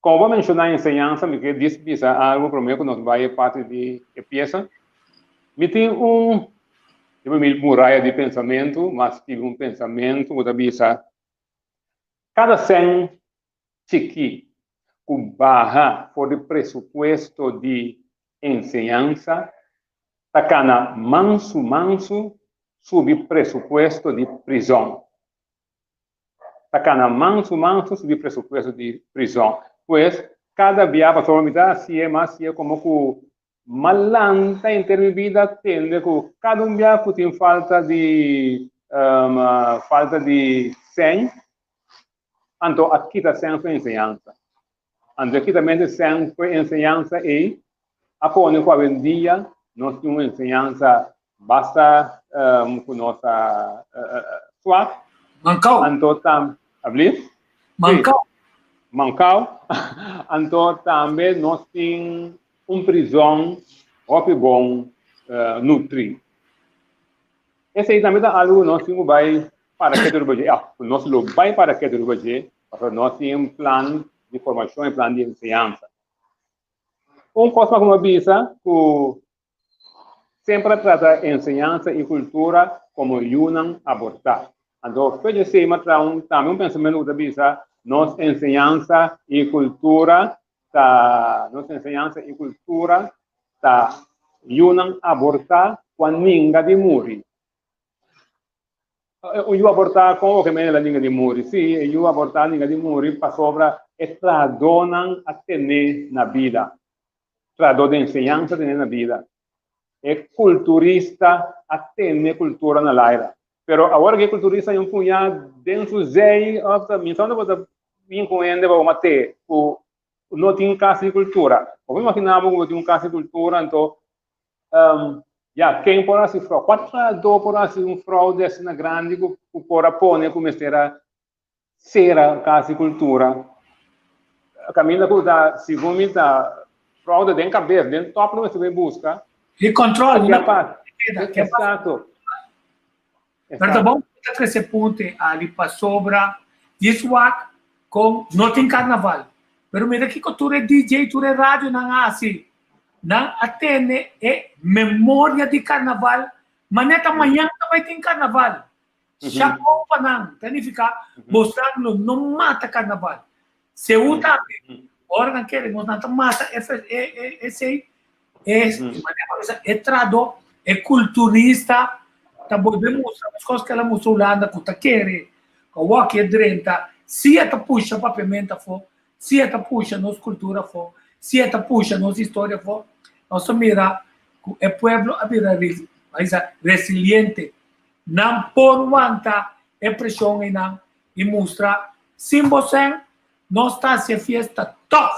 Komo bo a menshoná enseñansa, mi ke dis bisa algu promé ku nos bai e parti di e piesa. Mi tin un, riba mi muraya di pensamentu, mi a skibi un pensamentu ku ta bisa, Kada sèn chikí ku baha for di presupuesto di enseñansa ta kana mansu mansu subi presupuesto di prizòn. Ta kana mansu mansu subi presupuesto di prizon. Pues, kada bia pasobra mi ta hasié, mi a hasié komo ku m'a lanta henter mi bida tende ku kada un bia ku tin falta di falta di sèn, anto a kita sèn for enseñansa. Anto e kitamente sèn for enseñansa ei a pone ku awendia nos tin un enseñansa basta ku nos ta swak. Mankau. Anto tam, ablis? Mankau. Mankau. Anto tambe nos tin un prizon hopi bon nutri. Esei tambe ta algu ku nos tin ku bai para ketu riba dje. Ya, nos lo bai para ketu riba dje pasobra nos tin un plan di formashon i plan di enseñansa. Un kos mas ku mi a bisa ku semper a trata enseñansa i kultura komo yunan abortá. Anto fe dje esei mi a traha un tambe un pensamentu ku ta bisa nos enseñansa i kultura ta nos enseñansa i kultura ta yunan abortá ku a ninga di muri. Un yu abortá kon oke mene la ninga di muri? Sí, e yu abortá ninga di muri pasobra e trahadónan a ten'é na bida. Trahadó di enseñansa a ten'é na bida. E kulturista a tene kultura na laira. Pero awor ku e kulturista a empuñá den su zei òf ta mi sa unda bo ta bin ku hende pa bo mat'é ku no tin kas di kultura. Bo por imaginá bo ku bo tin un kas di kultura anto ya ken por hasi frou? Kua trahadó por hasi un fraude asina grandi ku por a pone ku mester a sera kas di kultura? Kaminda ku ta segun mi ta fraude den kabes, den tòp lo mester bai buska. E kòntròl, no? Eksakto. Pero ta bon ku ta trese punto ali pasobra dis wak kon no tin karnaval. Pero mira kiko tur e DJ, tur e radionan a hasi. Nan a tene e memoria di karnaval manera ta mañan ta bai tin karnaval. Shapou pa nan, ta nifiká bosnan lo no mata karnaval. Seú tambe, ora nan kere nos nan ta mata e esei, e manera pa bisa e trahadó, e kulturista ta bolbe mustra meskos ku el a mustra Hulanda ku ta kere ku awor ke drenta si e ta pusha papiamento afó, si e ta pusha nos kultura afó, si e ta pusha nos historia afó, nos ta mira ku e pueblo a bira resiliente. Nan por wanta e preshon einan i mustra sin bo sèn nos ta hasi e fiesta tòg.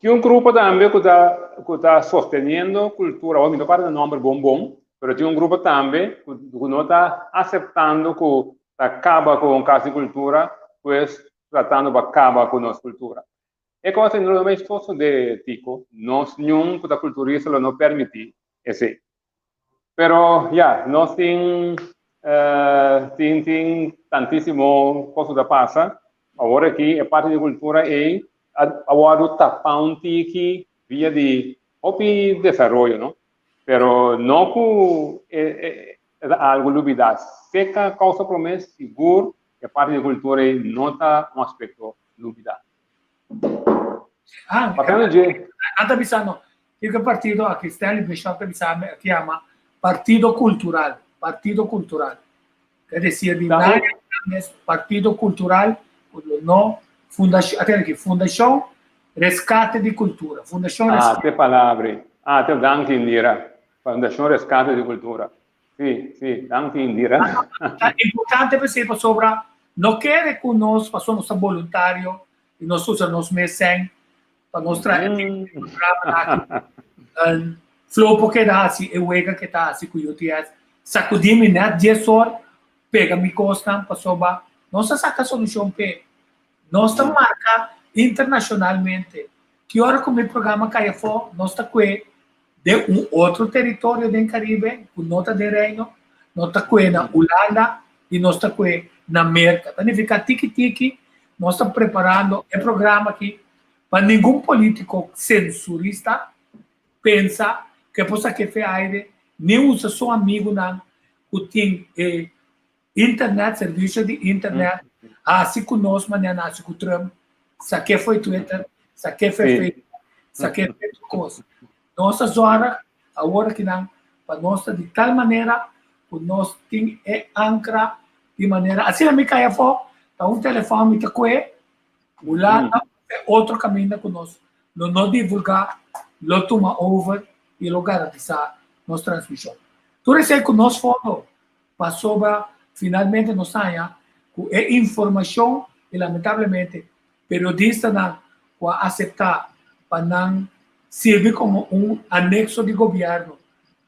Tin un grupo tambe ku ta ku ta sosteniendo kultura, awor mi no kòrda e nòmber bon bon, pero tin un grupo tambe ku ku no ta aseptando ku ta kaba ku un kas di kultura, pues tratando pa kaba ku nos kultura. E kos ei no lo mester sosodé, Tico. Nos niun ku ta kulturista lo no permití esei. Pero ya, nos tin tin tin tantísimo kos ku ta pasa. Awor aki e parti di kultura ei a wòrdu tapá un tiki via di hopi desaroyo, no? Pero no ku e ta algu lubidá. Seka kousa promé sigur e parti di kultura ei no ta un aspekto lubidá. Ah, Papiando dje. Nan ta bisa no, Kiko e partido aki, Stanley Bishop ta bisa mi, aki yama Partido Cultural, Partido Cultural. Ke desir di Ta nan mes Partido Cultural ku lo no Fundacion, atende aki, Fundacion Rescate di Cultura, Fundacion Ah, Rescate. te palabra. Ah, te danki Indira. Fundacion Rescate di Cultura. Sí, sí, danki Indira. Ta importante p'esei pasobra no kere ku nos pasobra nos ta boluntario i nos usa nos mes sèn pa nos traha e programa aki. Flo por keda hasi e wega ke ta hasi ku UTS. Sakudí mi nèt dies or, pega mi kosnan pasobra nos a saka solushon p'e. Nos ta marka internashonalmente. Ki ora ku mi programa kai afó, nos ta kue den un otro teritorio den Karibe ku no ta den Reino, no ta kue na Hulanda i nos ta kue na Merka. Ta nifiká tiki tiki nos ta preparando e programa aki pa ningun polítiko sensurista pensa ku e por saka e fe aire ni usa su amigunan ku tin e internet, servisio di internet, hasi ku nos manera nan hasi ku Trump, sak'é fo'i Twitter, sak'é fo'i Facebook, sak'é fo'i tur kos. Nos ta zòrg awor akinan pa nos ta di tal manera ku nos tin e ankra di manera, asina mi kai afó, ta un telefòn mi ta kue, Hulanda òf e otro kaminda ku nos lo no divulgá, lo tuma over i lo garantisá nos transmishon. Tur esei ku nos fondo Pasobra finalmente nos haña ku e informashon i lamentablemente periodistanan ku a aseptá pa nan sirbi komo un anekso di gobièrnu,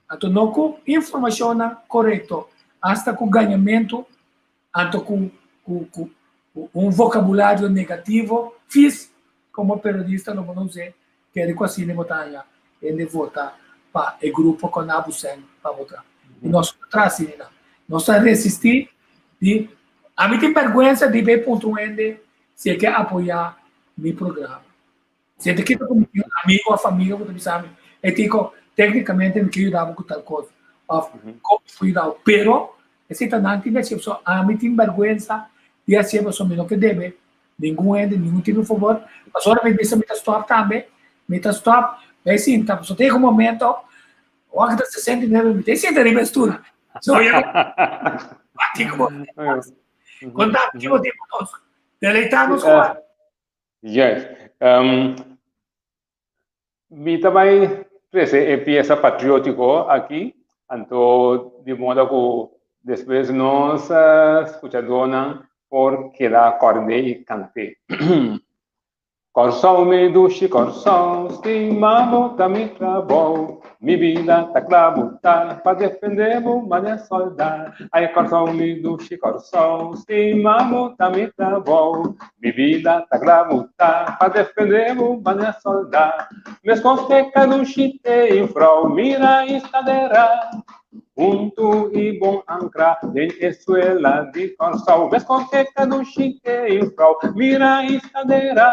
anto no ku informashonnan korekto, asta ku gañamentu, anto ku ku ku un vokabulario negativo, fis komo periodista lo bo no us'é, Kere ku asina bo ta haña hende vota pa e grupo ku a busen pa vota. I nos no ta asina nan. Nos ta resistí di ami tin bèrgwensa di bay puntra un hende si e ke apoyá mi programa. Si e ta kita ku mi tin un amigu òf amiga ku ta bisa mi, Ey Tico, téknikamente mi ke yuda bo ku tal kos òf kon mi por yuda bo. Pero esei ta nan tin di hasié pasobra ami tin bèrgwensa di hasié pasobra mi no ke debe Ningun hende, ningun tipo di favor. Pasobra mi bisa mi ta stop tambe, mi ta stop, bay sinta. Pasobra tin un momento, ora ki ta 69, mi ta sinta riba e stoel. So, ya, kiko konta, kiko tin pa nos? Deleitanos ku Yes. Mi ta bai trese e piesa patriótiko aki, anto di moda ku despues nos skuchadónan por keda kòrd'é i kant'é. Kòrsou mi dushi Kòrsou, stima bo ta mi trabou, mi bida ta kla bo ta pa defendé bo manera sòldá. Ai Kòrsou mi dushi Kòrsou, stima bo ta mi trabou, mi bida ta kla bo ta pa defendé bo manera sòldá. Meskos te kadushi te infrou, mira i sta derá. Huntu i bon ankra den e suela di Kòrsou. Meskos ke kadushi te infrou, mira i sta derá.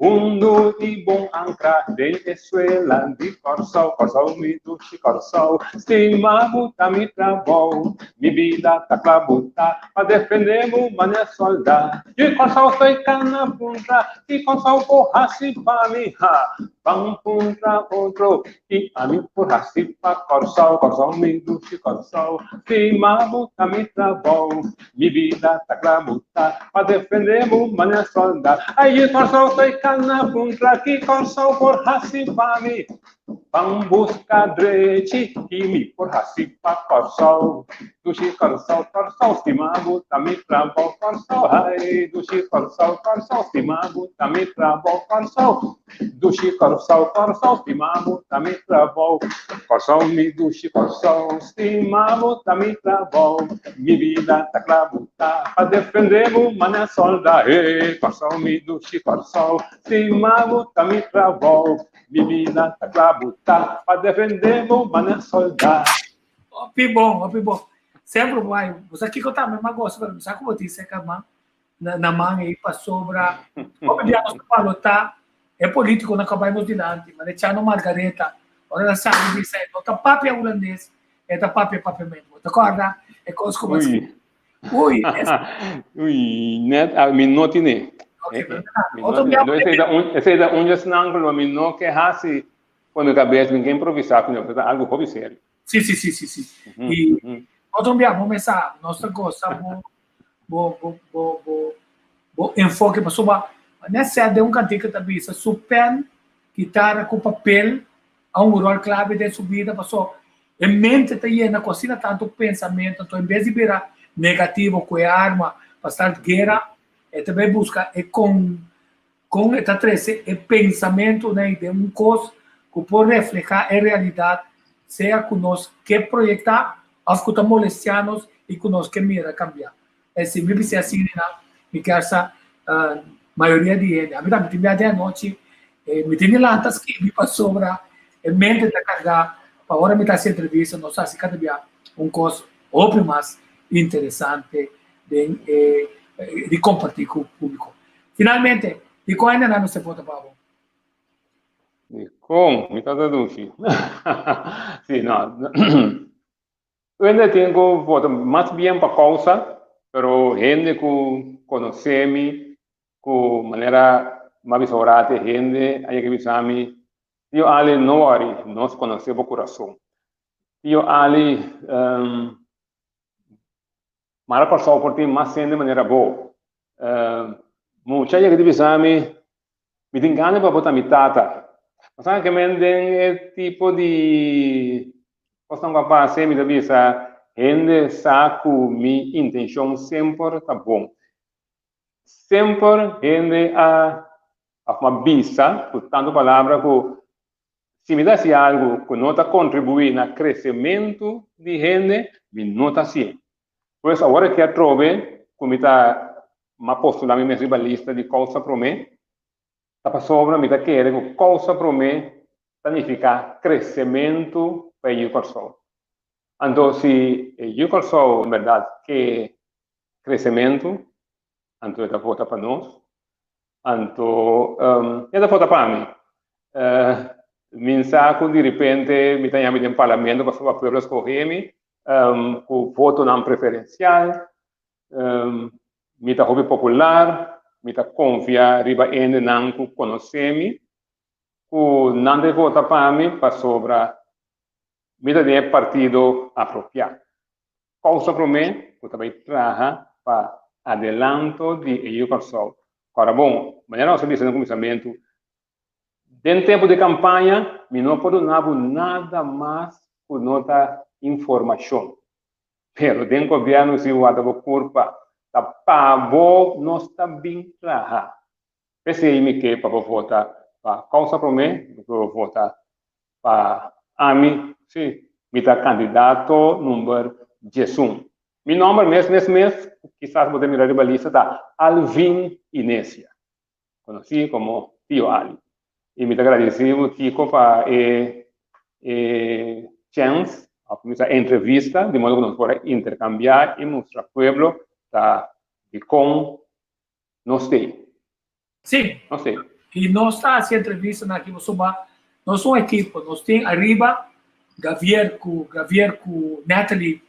Hundu i bon ankra den e suela di Kòrsou. Kòrsou mi dushi Kòrsou, stima bo ta mi trabou. Mi bida ta kla bo ta pa defendé bo manera sòldá. Di Kòrsou stoi kana puntra, ki Kòrsou por hasi pa mi? Ha! Ban puntra otro. I ami por hasi pa Kòrsou, Kòrsou mi dushi Kòrsou, stima bo ta mi trabou, mi bida ta kla bo ta pa defendé bo manera sòlda. Ai yu Kòrsou soy kana puntra ki Kòrsou por hasi pa mi, ban buska drechi ki mi por hasi pa Kòrsou, dushi Kòrsou, Kòrsou stima bo ta mi trabou, Kòrsou ai dushi Kòrsou, Kòrsou stima bo ta mi trabou, Kòrsou. Dushi Kòrsou, Kòrsou, stima bo ta mi trabou. Kòrsou mi dushi Kòrsou, stima bo ta mi trabou. Mi bida ta kla bo ta pa defendé bo manera sòlda. Hey, Kòrsou mi dushi Kòrsou, stima bo ta mi trabou. Mi bida ta kla bo ta pa defendé bo manera sòlda. Hopi bon, hopi bon. Semper bo ai, bo sa kiko tambe m'a gosa, pero mi sa ku bo tin seka man. na man ei pasobra hopi bia nos ta balotá e polítikonan ku a bai nos dilanti, manera Chano Margaretha, ora el a sali bisa e no ta papia hulandes, e ta papia papiamentu. Bo ta kòrda e kos ku bo a skirbi? Ui, Ui, net a mi no tine. Ok, pero nada. Otro bia No, esei ta un, esei ta un djesnan ku lo mi no ke hasi ku mi kabes, mi ke improvisá kuné, pasobra ta algu hopi serio. Sí, sí, sí, sí, sí. I otro bia bo mesa nos ta gosa bo bo bo bo bo bo enfoke pasobra net sèt den un kantika ta bisa su pèn, kitara ku papel a un ròl klave den su bida paso e mente ta yena ku asina tantu pensamentu anto en bes di bira negativo ku e arma pa start guera e ta bai buska e kon kon e ta trese e pensamentunan ei den un kos ku por reflehá e realidat sea ku nos ke proyektá òf ku ta molestiá nos i ku nos ke mira kambiá. Es si mi bis'é asina nan, mi kier sa mayoria di hende. Ami tambe tin bia den anochi, mi tin di lanta skibi pasobra e mente ta kargá pa ora mi ta hasi entrevista nos ta hasi kada bia un kos hopi mas interesante den e di kompartí ku públiko. Finalmente, dikon hende nan mester vota pa bo? Dikon? Mi ta traduci. Si, no. Hende tin ku vota mas bien pa kousa, pero hende ku konosé mi, ku manera mi a bisa ora te hende a yega bisa mi, Tio Ali, no wòri, nos konosé bo kurason. Tio Ali, Mara Kòrsou por tin mas hende manera bo. Mucha yega di bisa mi, mi tin gana pa bo ta mi tata. Pasobra ke men den e tipo di kosnan ku a pasa mi ta bisa hende sa ku mi intenshon semper ta bon. Semper hende a òf a bisa ku tantu palabra ku si mi ta hasi algu ku no ta kontribuí na kresementu di hende, mi no ta hasié. Pues awor aki atrobe ku mi ta m'a postulá mi mes riba lista di kousa promé, ta pasobra mi ta kere ku kousa promé ta nifiká kresementu pa e yu Kòrsou. Anto si e yu Kòrsou en bèrdat ke kresementu, anto e ta vota pa nos, anto e ta vota pa mi. Mi sa ku diripente mi ta yami den parlamento pasobra pueblo a skohe mi ku votonan preferensial, mi ta hopi popular, mi ta konfia riba hendenan ku konosé mi, ku nan ta vota pa mi pasobra mi ta den e partido apropiá. Kousa Promé ku ta bai traha pa adelanto di e yu Kòrsou. Kòrda bon, manera nos a bisa na kuminsamentu, den tempu di kampaña mi no por duna bo nada mas ku no ta informashon. Pero den gobièrnu si warda bo kurpa, ta pa bo nos ta bin traha. P'esei mi ke pa bo vota pa Kousa Promé, mi ke pa bo vota pa ami, sí, mi ta kandidato number 11. Mi nòmber mes mes mes, ku kisas bo ta mira riba lista, ta Alvin Inesia, konosí komo Tio Ali. I mi ta gradisí bo, Tico, pa e e chèns, òf mi sa entrevista, di modo ku nos por a interkambiá i mustra pueblo ta dikon nos t'ei. Sí. Nos t'ei. I nos ta hasi entrevistanan aki pasobra nos un ekipo. Nos tin ariba Gavier ku Gavier ku Natalie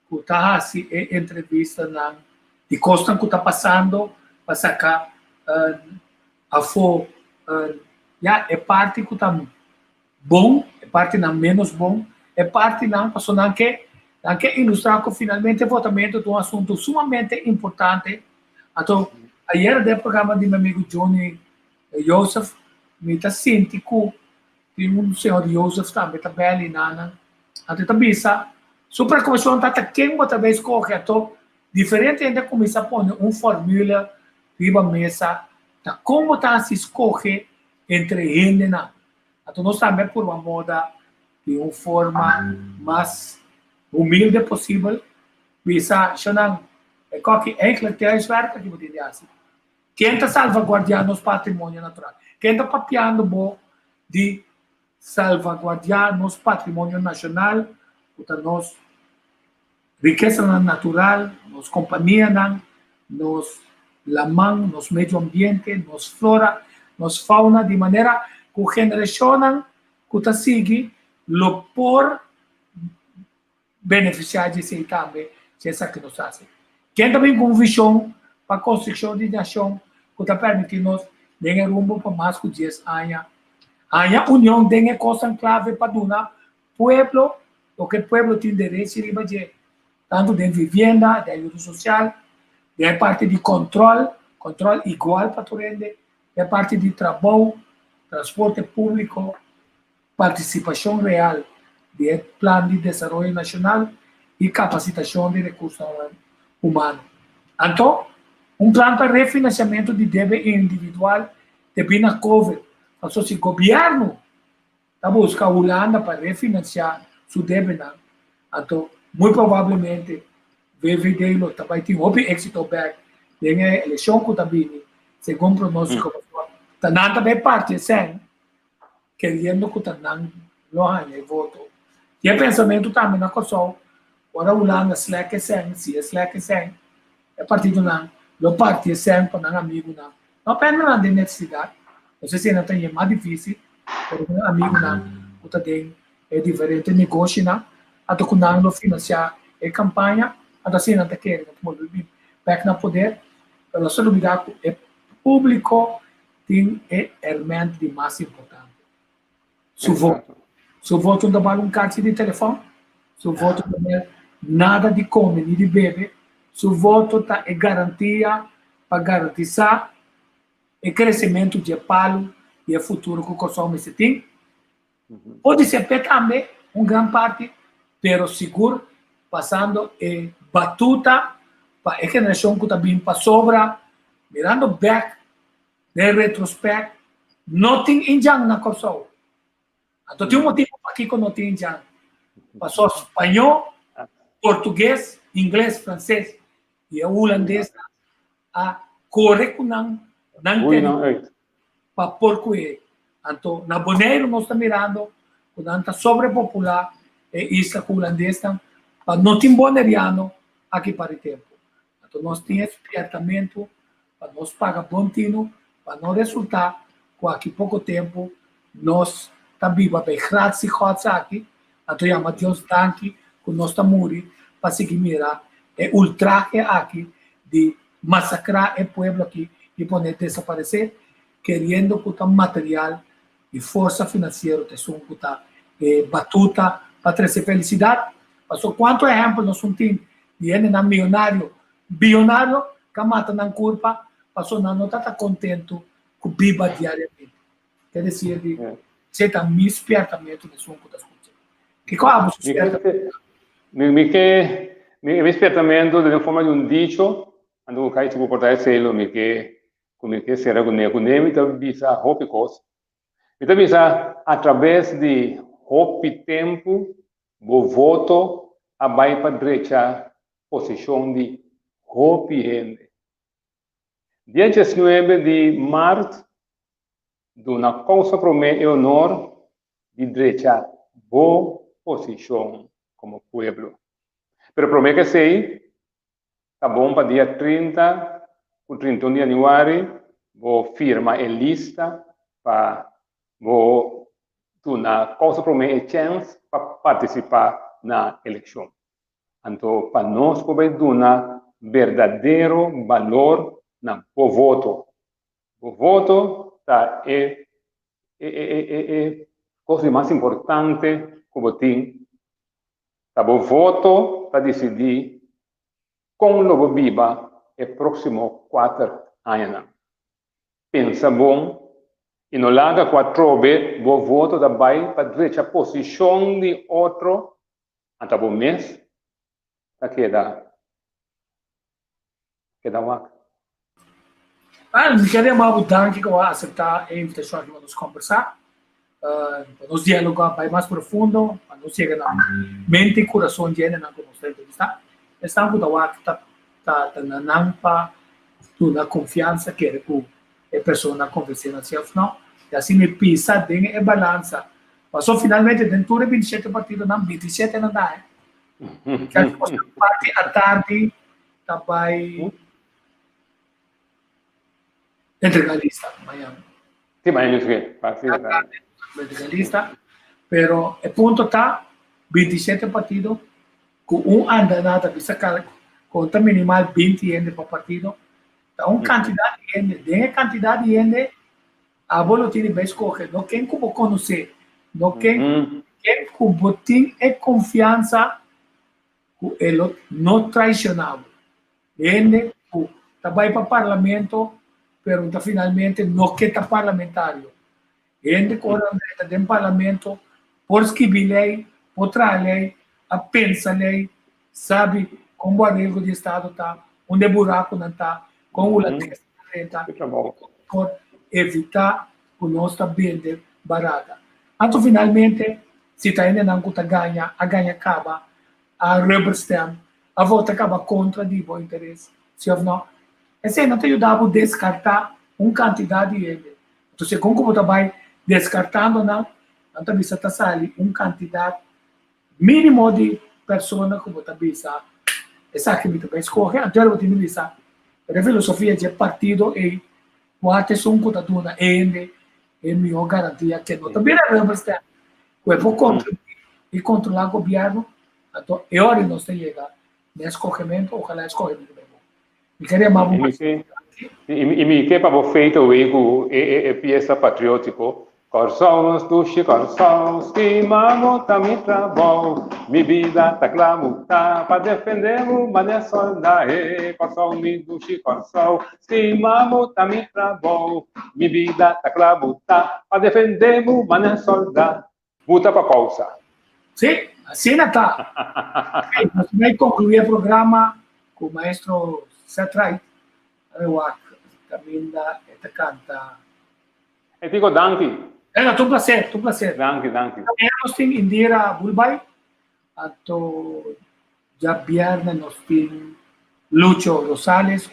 ku ta hasi e entrevistanan di kosnan ku ta pasando pa saka afó ya e parti ku ta bon, e partinan ménos bon, e partinan pasobra nan ke nan ke ilustrá ku finalmente votamentu ta un asuntu sumamente importante. Anto ayer den programa di mi amigu Johnny Joseph mi ta sinti ku tin un señor Joseph tambe ta bèl i nan anto e ta bisa su preokupashon ta ta ken bo ta bai skohe anto diferente hende a kuminsá pone un formula riba mesa ta kon bo ta hasi skohe entre hendenan. Anto nos tambe a purba moda di un forma mas humilde posibel bisa shonnan e koki eigenlijk thuiswerk aki bo tin di hasi. Ken ta salvaguardia nos patrimonio natural? Ken ta papiando bo di salvaguardia nos patrimonio nashonal ku ta nos rikesanan natural, nos kompanianan, nos laman, nos medio ambiente, nos flora, nos fauna, di manera ku generashonnan ku ta sigui lo por benefisiá di esei tambe si esaki nos hasi. Ken ta bin ku un vishon pa konstrukshon di nashon ku ta permití nos den e rumbo pa mas ku dies aña haña union den e kosnan klave pa duna pueblo loke e pueblo tin derechi riba dje, tantu den vivienda, den ayudo sosial, den e parti di kòntròl, kòntròl igual pa tur hende, den e parti di trabou, transporte públiko, partisipashon real di e plan di desaroyo nashonal i kapasitashon di rekursonan humano. Anto, un plan pa refinansiamentu di debe individual debí na covid, pasobra si gobièrnu ta buska Hulanda pa refinansiá su debenan, anto muy probablemente VVD lo ta bai tin hopi éksito bèk den e elekshon ku ta bini, segun pronóstiko pasobra ta nan ta bai parti e sèn keriendo ku ta nan lo haña e voto. Tin e pensamentu tambe na Kòrsou, ora Hulanda slèk e sèn, si e slèk e sèn, e partidonan lo parti e sèn pa nan amigunan. No pende nan den nesesidat, no sé si nan ta yen mas difísil, pero nan amigunan ku ta den e diferente negoshinan, anto ku nan lo finansiá e kampaña, anto asina nan ta kere nan ta bolbe bin bèk na poder. Pero nos ta lubidá ku e públiko tin e herment di mas importante. Su voto. Su voto no ta bal un karchi di telefòn, su voto no ta bal nada di kome ni di bebe, su voto ta e garantia pa garantisá e kresementu dje palu i e futuro ku Kòrsou mester tin. Por di CP tambe un gran parti, pero sigur pasando e batuta pa e generashon ku ta bin pasobra mirando bèk Den retrospect, no tin indjan na Kòrsou. Anto tin un motibu pakiko no tin indjan. Paso spañó, portugues, ingles, franses i e hulandesnan a kore ku nan, nan teritorio pa por ku'e. Anto na Boneiru nos ta mirando ku nan ta sobrepopulá e isla ku hulandesnan pa no tin boneriano aki pa di tempu. Anto nos tin e spiertamentu pa nos paga bon tinu pa no resultá ku aki poko tempu nos ta biba bei gratie Gods aki, anto yama Dios danki ku nos ta muri pa sigui mira e ultrahe aki di masakrá e pueblo aki i pone desaparesé keriendo ku ta material i forsa finansiero ta esun ku ta e batuta pa trese felisidat. Pasobra kuantu ehèmpel nos un tin. Di hendenan mionario, bionario ka mata nan kurpa paso nan no ta ta kontentu ku biba diariamente. Ke desir di esei ta mi spiertamentu na esun ku ta skucha. Kiko abo su spiertamentu? Mi ke mi spiertamentu den forma di un dicho, anto ku kai ku por ta esei lo mi ke ku mi ke sera kuné. Kuné mi ta bisa hopi kos. Mi ta bisa atraves di hopi tempu bo voto a bai pa drecha posishon di hopi hende. Dia diesnuebe di mart duna Kousa Promé e honor di drecha bo posishon komo pueblo. Pero promé ku esei, ta bon pa dia 30 ku 31 di yanüari bo firma e lista pa bo duna Kousa Promé e chèns pa partisipá na elekshon. Anto pa nos por bai duna berdadero balor na bo voto. Bo voto ta e e e e e kos di mas importante ku bo tin. Ta bo voto ta disidí kon lo bo biba e próksimo kuater añanan. Pensa bon i no laga ku atrobe bo voto ta bai pa drecha posishon di otro Anta bo mes ta keda keda wak. Al, mi ker yama bo danki ku bo a aseptá e invitashon aki pa nos kombersá, pa nos dialogá bai mas profundo, pa nos yega na mente i kurason di hendenan ku nos ta entrevistá. Esnan ku ta wak ta ta na nan pa duna konfiansa kere ku e persona konvensé nan si òf nò. I asina e pisa den e balansa Paso finalmente den tur e 27 partidonan, 27 nan da, eh. Kijk, nos parti atardi ta bai entrega lista mañana. Sí, mañana sí, parti atardi entrega lista. Pero e punto ta 27 partido ku un andanada bisa kal konta minimal 20 hende pa partido. Ta un kantidat di hende. Den e kantidat di hende Abo lo tin di bai scoge, no ken cu bo conoce, no ken, ken cu bo tin e confiansa cu e lo no traiciona bo. Hende cu ta bai pa parlamento pero ta finalmente no ke ta parlamentario. Hende cu ora nan drenta den parlamento por skibi ley, por traha ley, a pensa ley, sabi con bo arreglo di estado ta, unda e buraconan ta, con hulandes ta drenta, por evita cu nos ta bende barata. Anto finalmente, si ta hendenan cu ta gaña, a gaña caba, a rubber stamp, a vota caba contra di bo interes, si of no? Esey no ta yuda bo descarta un cantidad di hende. Anto segun cu bo ta bay descartando nan, nan ta bisa ta sali un cantidad Mínimo di persona ku bo ta bisa esaki mi ta bai skohe, anto bo tin di bisa pero e filosofia dje partido ei kua ta esun ku ta duna e hende e mihó garantia ke no ta bira rubber stamp ku e por kontribuí i kontrolá gobièrnu, anto e ora nos ta yega na e skohementu, ojalá e skohementu bai bon. Mi ke yama bo mas danki. I mi ke pa bo fade away ku e piesa patriotiko, Kòrsou nos dushi Kòrsou, stima bo ta mi trabou, mi bida ta kla buta pa defende bo manera sòlda, he Kòrsou mi dushi Kòrsou, stima bo ta mi trabou, mi bida ta kla buta pa defende bo manera sòlda. Buta pa kousa. Sí, asina ta. Ok, nos bai concluí e programa ku maestro Seth Wright. A wak kaminda e ta kanta. E Tico, danki. Venga, ta un placer, ta un placer. Danki, danki. Mañana nos tin Indira Bulbay, anto djabièrnè nos tin Lucho Rosales,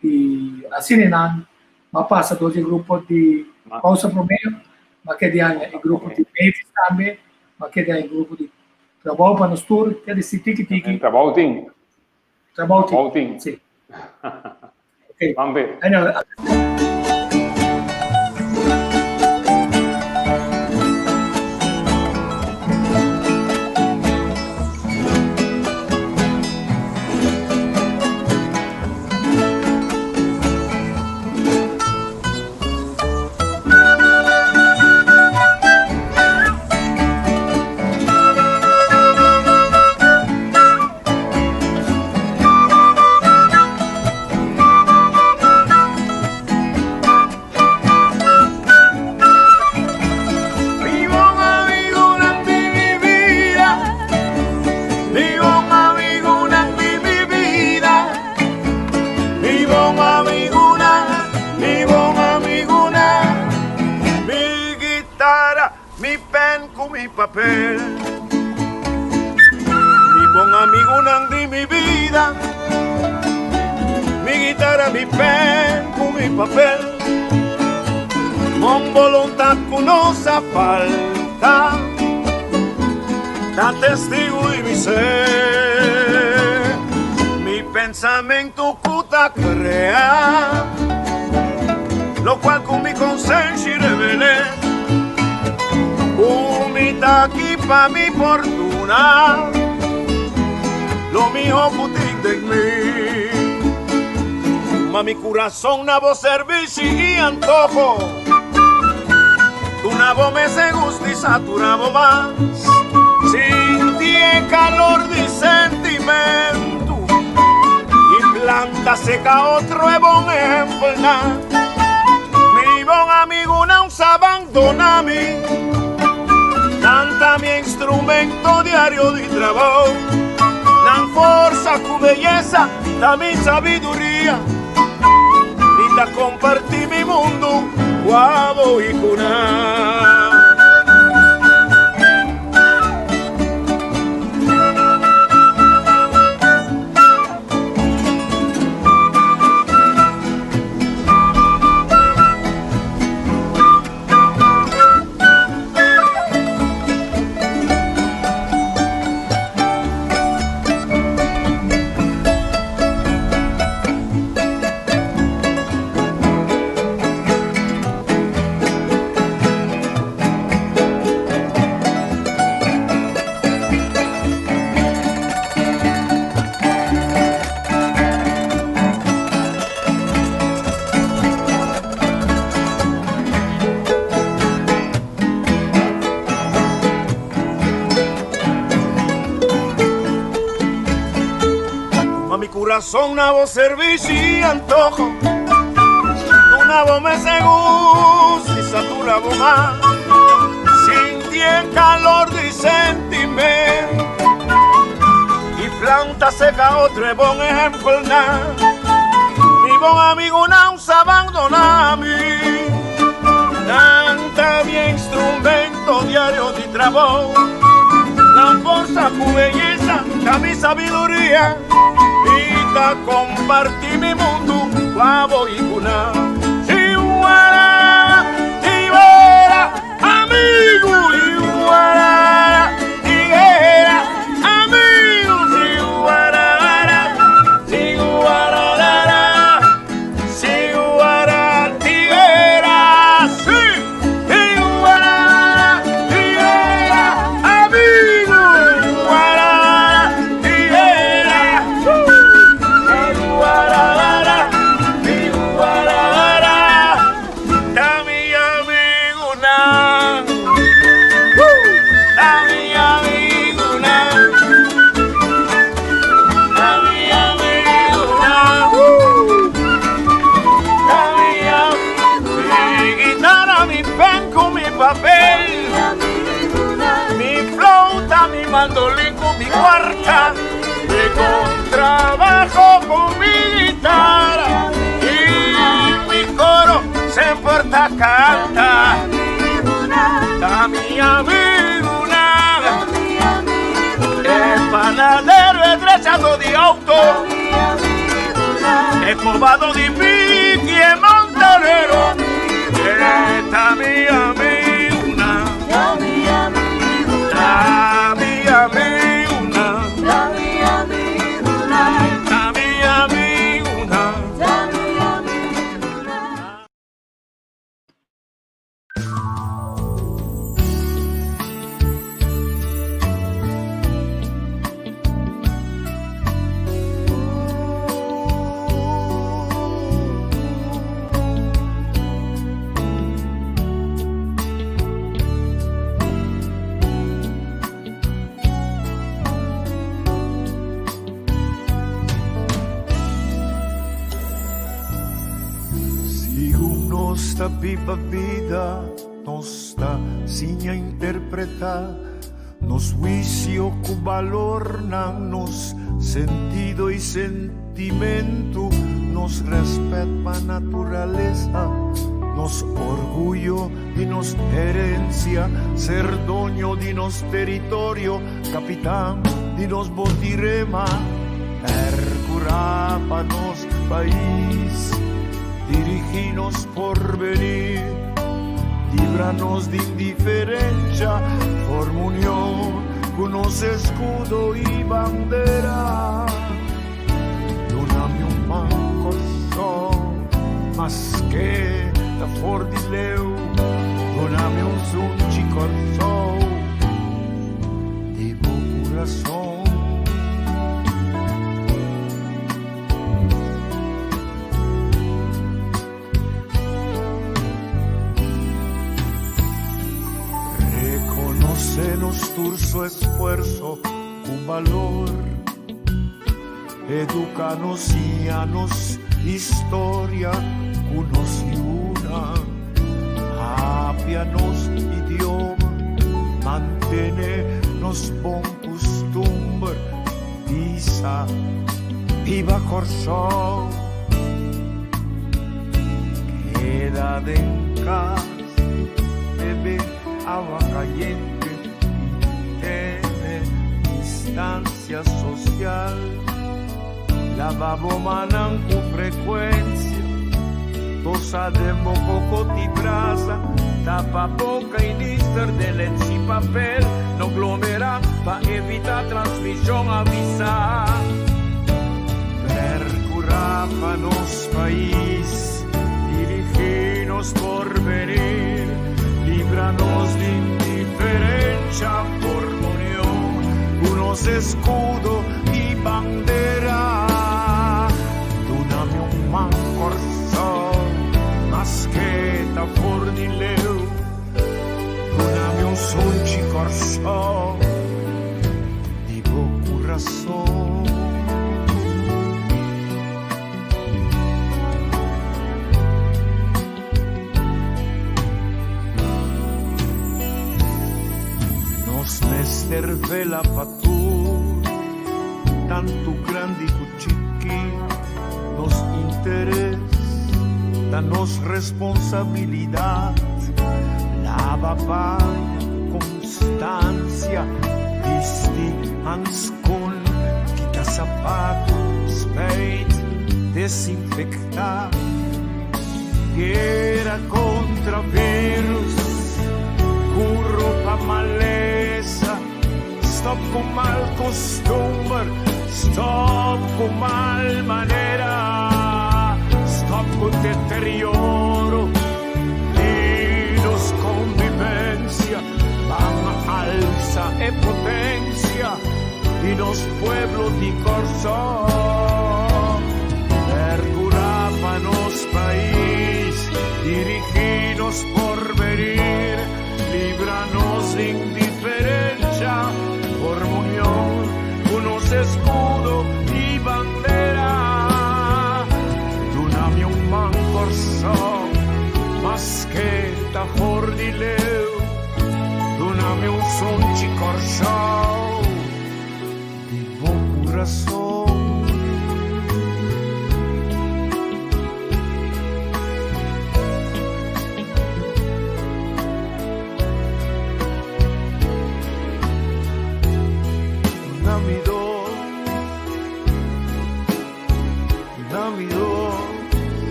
y asina nan m'a pasa dor di e grupo di Causa Promé, m'a keda haña e grupo di Mavis tambe, m'a keda haña e grupo di Trabou pa nos tur, keda si tiki tiki. Trabou tin. Trabou tin. Trabou tin. Si. Ok. Ban be. papel. Mi bon amigunan di mi bida, mi guitara, mi pen ku mi papel. Bon voluntad ku no sa falta, ta testigu di mi ser. Mi pensamentu ku ta krea, lokual ku mi konsenshi revel'é. Ku mi ta aki pa mi fortuna, lo miho ku tin den mi. Tuma mi kurason na bo servishi i antoho, duna bo mes e gusto i satura bo mas. Sinti e kalor di sentimentu i planta seka otro e bon ehempelnan. Mi bon amigunan sa bandona mi, nan ta mi instrumento diario di trabou. Nan forsa ku beyesa ta mi sabiduria, mi ta kompartí mi mundu ku abo i ku nan. Tuma mi kurason na bo servishi i antoho Duna bo mes e gusto i satura bo mas Sinti e kalor di sentimento I planta seka otro e bon ehempelnan Mi bon amigunan sa bandona mi Nan ta mi instrumento diario di trabou Nan forsa ku beyesa ta mi sabiduria Mi ta komparti mi mundu ku abo i ku nan Chihuara, tibera, amigu Chihuara, tiguera, amigu Chihuara, Chihuara, Chihuara, tiguera, sí Chihuara, tiguera, amigu Chihuara, tiguera, Chihuara, Chihuara, ta mi amigunan, ta mi amigunan, ta mi amigunan, ta mi Mi guitarra, mi pen ku mi papel, mi flauta, mi mandolin ku mi kuarta, mi contrabajo ku mi guitarra i mi koro semper ta kanta. Ta mi amigunan, e panadero, e drechado di auto, e kobado di piki, e mantanero, e ta mi amigunan, ta mi amigunan, ta mi amigunan. Sigun nos ta biba bida, nos ta siña interpretá nos huisio ku balornan, nos sentido i sentimentu, nos rèspèt pa naturalesa. Nos orguyo i nos herensia, ser doño di nos teritorio, kapitan di nos botirema, perkurá pa nos pais, dirigí nos porvenir, libra nos di indiferensha, forma union ku nos eskudo i bandera. Duna mi un man Kòrsou, maske ta for di leu. Duna mi un sunchi Kòrsou, di bo kurason. Rekonosé nos tur su esfuerso ku balor. Educa nos, siña nos historia ku nos yunan. Papia nos idioma, mantene nos bon kustumber. Bisa, Biba Kòrsou! Keda den kas, bebe awa kayente i tene distansia sosial. Laba bo mannan ku frekuensia, tosa den bo koko ti brasa, tapa boka i nister den lens i papel, no glomera pa evita transmishon, avisa. Percura pa nos pais, dirigi nos porvenir, libra nos di indiferencia, forma union cu nos escudo y bandera. Duna mi un man Corsou, maske ta for di leu, duna mi un sunchi Corsou, di bo curason. Nos mester vela pa tur, tantu grandi ku chiki. Nos interes ta nos responsabilidat. Laba paña ku konstansia, bisti hanskon, kita sapatu, spijt, desinfektá. Guera kontra virus, ku ropa malesa. Stop ku mal kustumber, stop ku mal manera, stop ku deterioro di nos konvivensia. Ban alsa e potensia di nos pueblo di Kòrsou. Perkurá pa nos pais, dirigí nos porvenir. Libra nos di indiferencia, forma union cu nos escudo y bandera. Duna mi un man Corsou, maske ta for di leu. Duna mi un sunchi Corsou, di bo curason.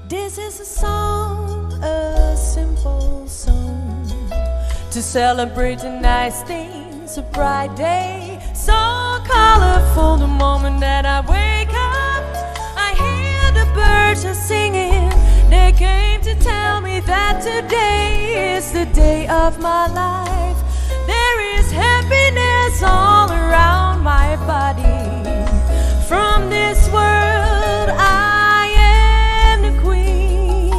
This is a song, a simple song To celebrate the nice things, a bright day Song. colorful. The moment that I wake up, I hear the birds are singing. They came to tell me that today is the day of my life. There is happiness all around my body. From this world, I am the queen.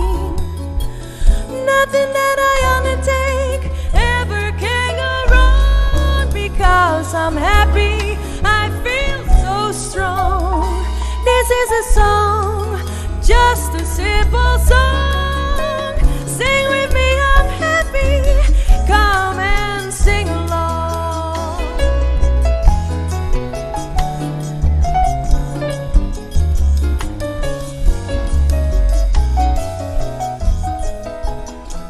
Nothing that I undertake ever can go wrong because I'm happy. I feel so strong. This is a song, just a simple song. Sing with me, I'm happy. Come and sing along.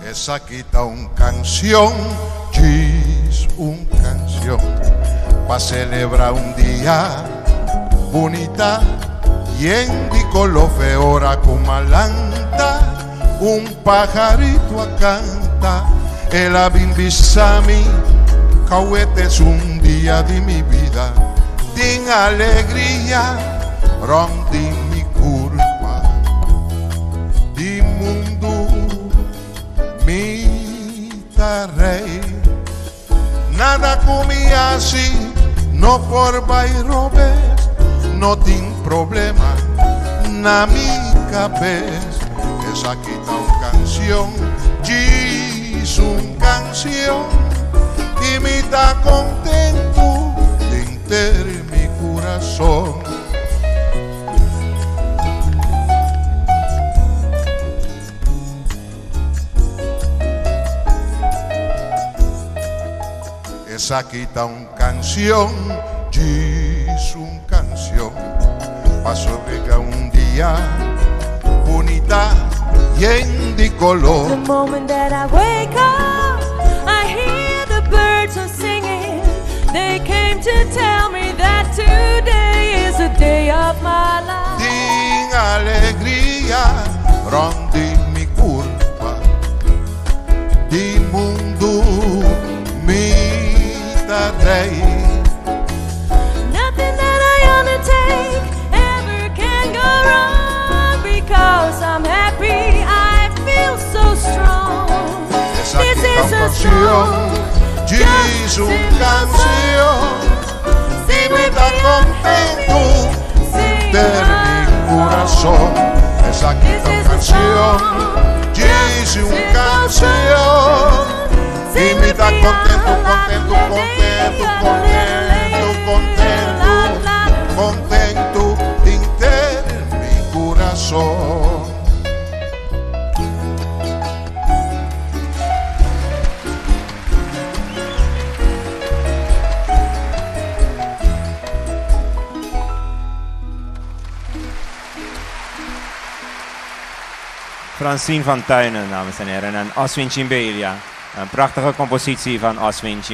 Esaki ta un canción, chis, un canción, pa celebra un dia bunita, yen di colo fe ora cu m'a lanta, un pajarito a canta, el a bin bisa mi, c'awe t'es un dia di mi bida, tin alegria rond di mi curpa, di mundu mi ta rey. Nada cu mi haci no por bay robes, no tin problema na mi cabes. Esaki ta un cancion, djis un cancion, y mi ta contento denter mi curason. Esaki ta un cancion, djis un cancion, pa sobrega un dia bunita yen di color. The moment that I wake up, I hear the birds are singing. They came to tell me that today is the day of my life. Tin alegria rond di mi curpa, di mundu mi ta rey. Nothing that I undertake ever can go wrong because I'm happy. I feel so strong. Esaki This ta is un a cancion, song, djis just a un simple cancion, song. y Sing mi with ta me, I'm contento happy. Sing denter mi curason. along. Esaki This ta un is a cancion, song, djis just a un simple cancion, song. y Sing mi with ta me, contento, la contento, la contento, la contento, contento, la la. contento denter mi curason. Francine van Tuinen, dames en heren, en Oswin Chimbelia. Een prachtige compositie van Oswin Chimbelia.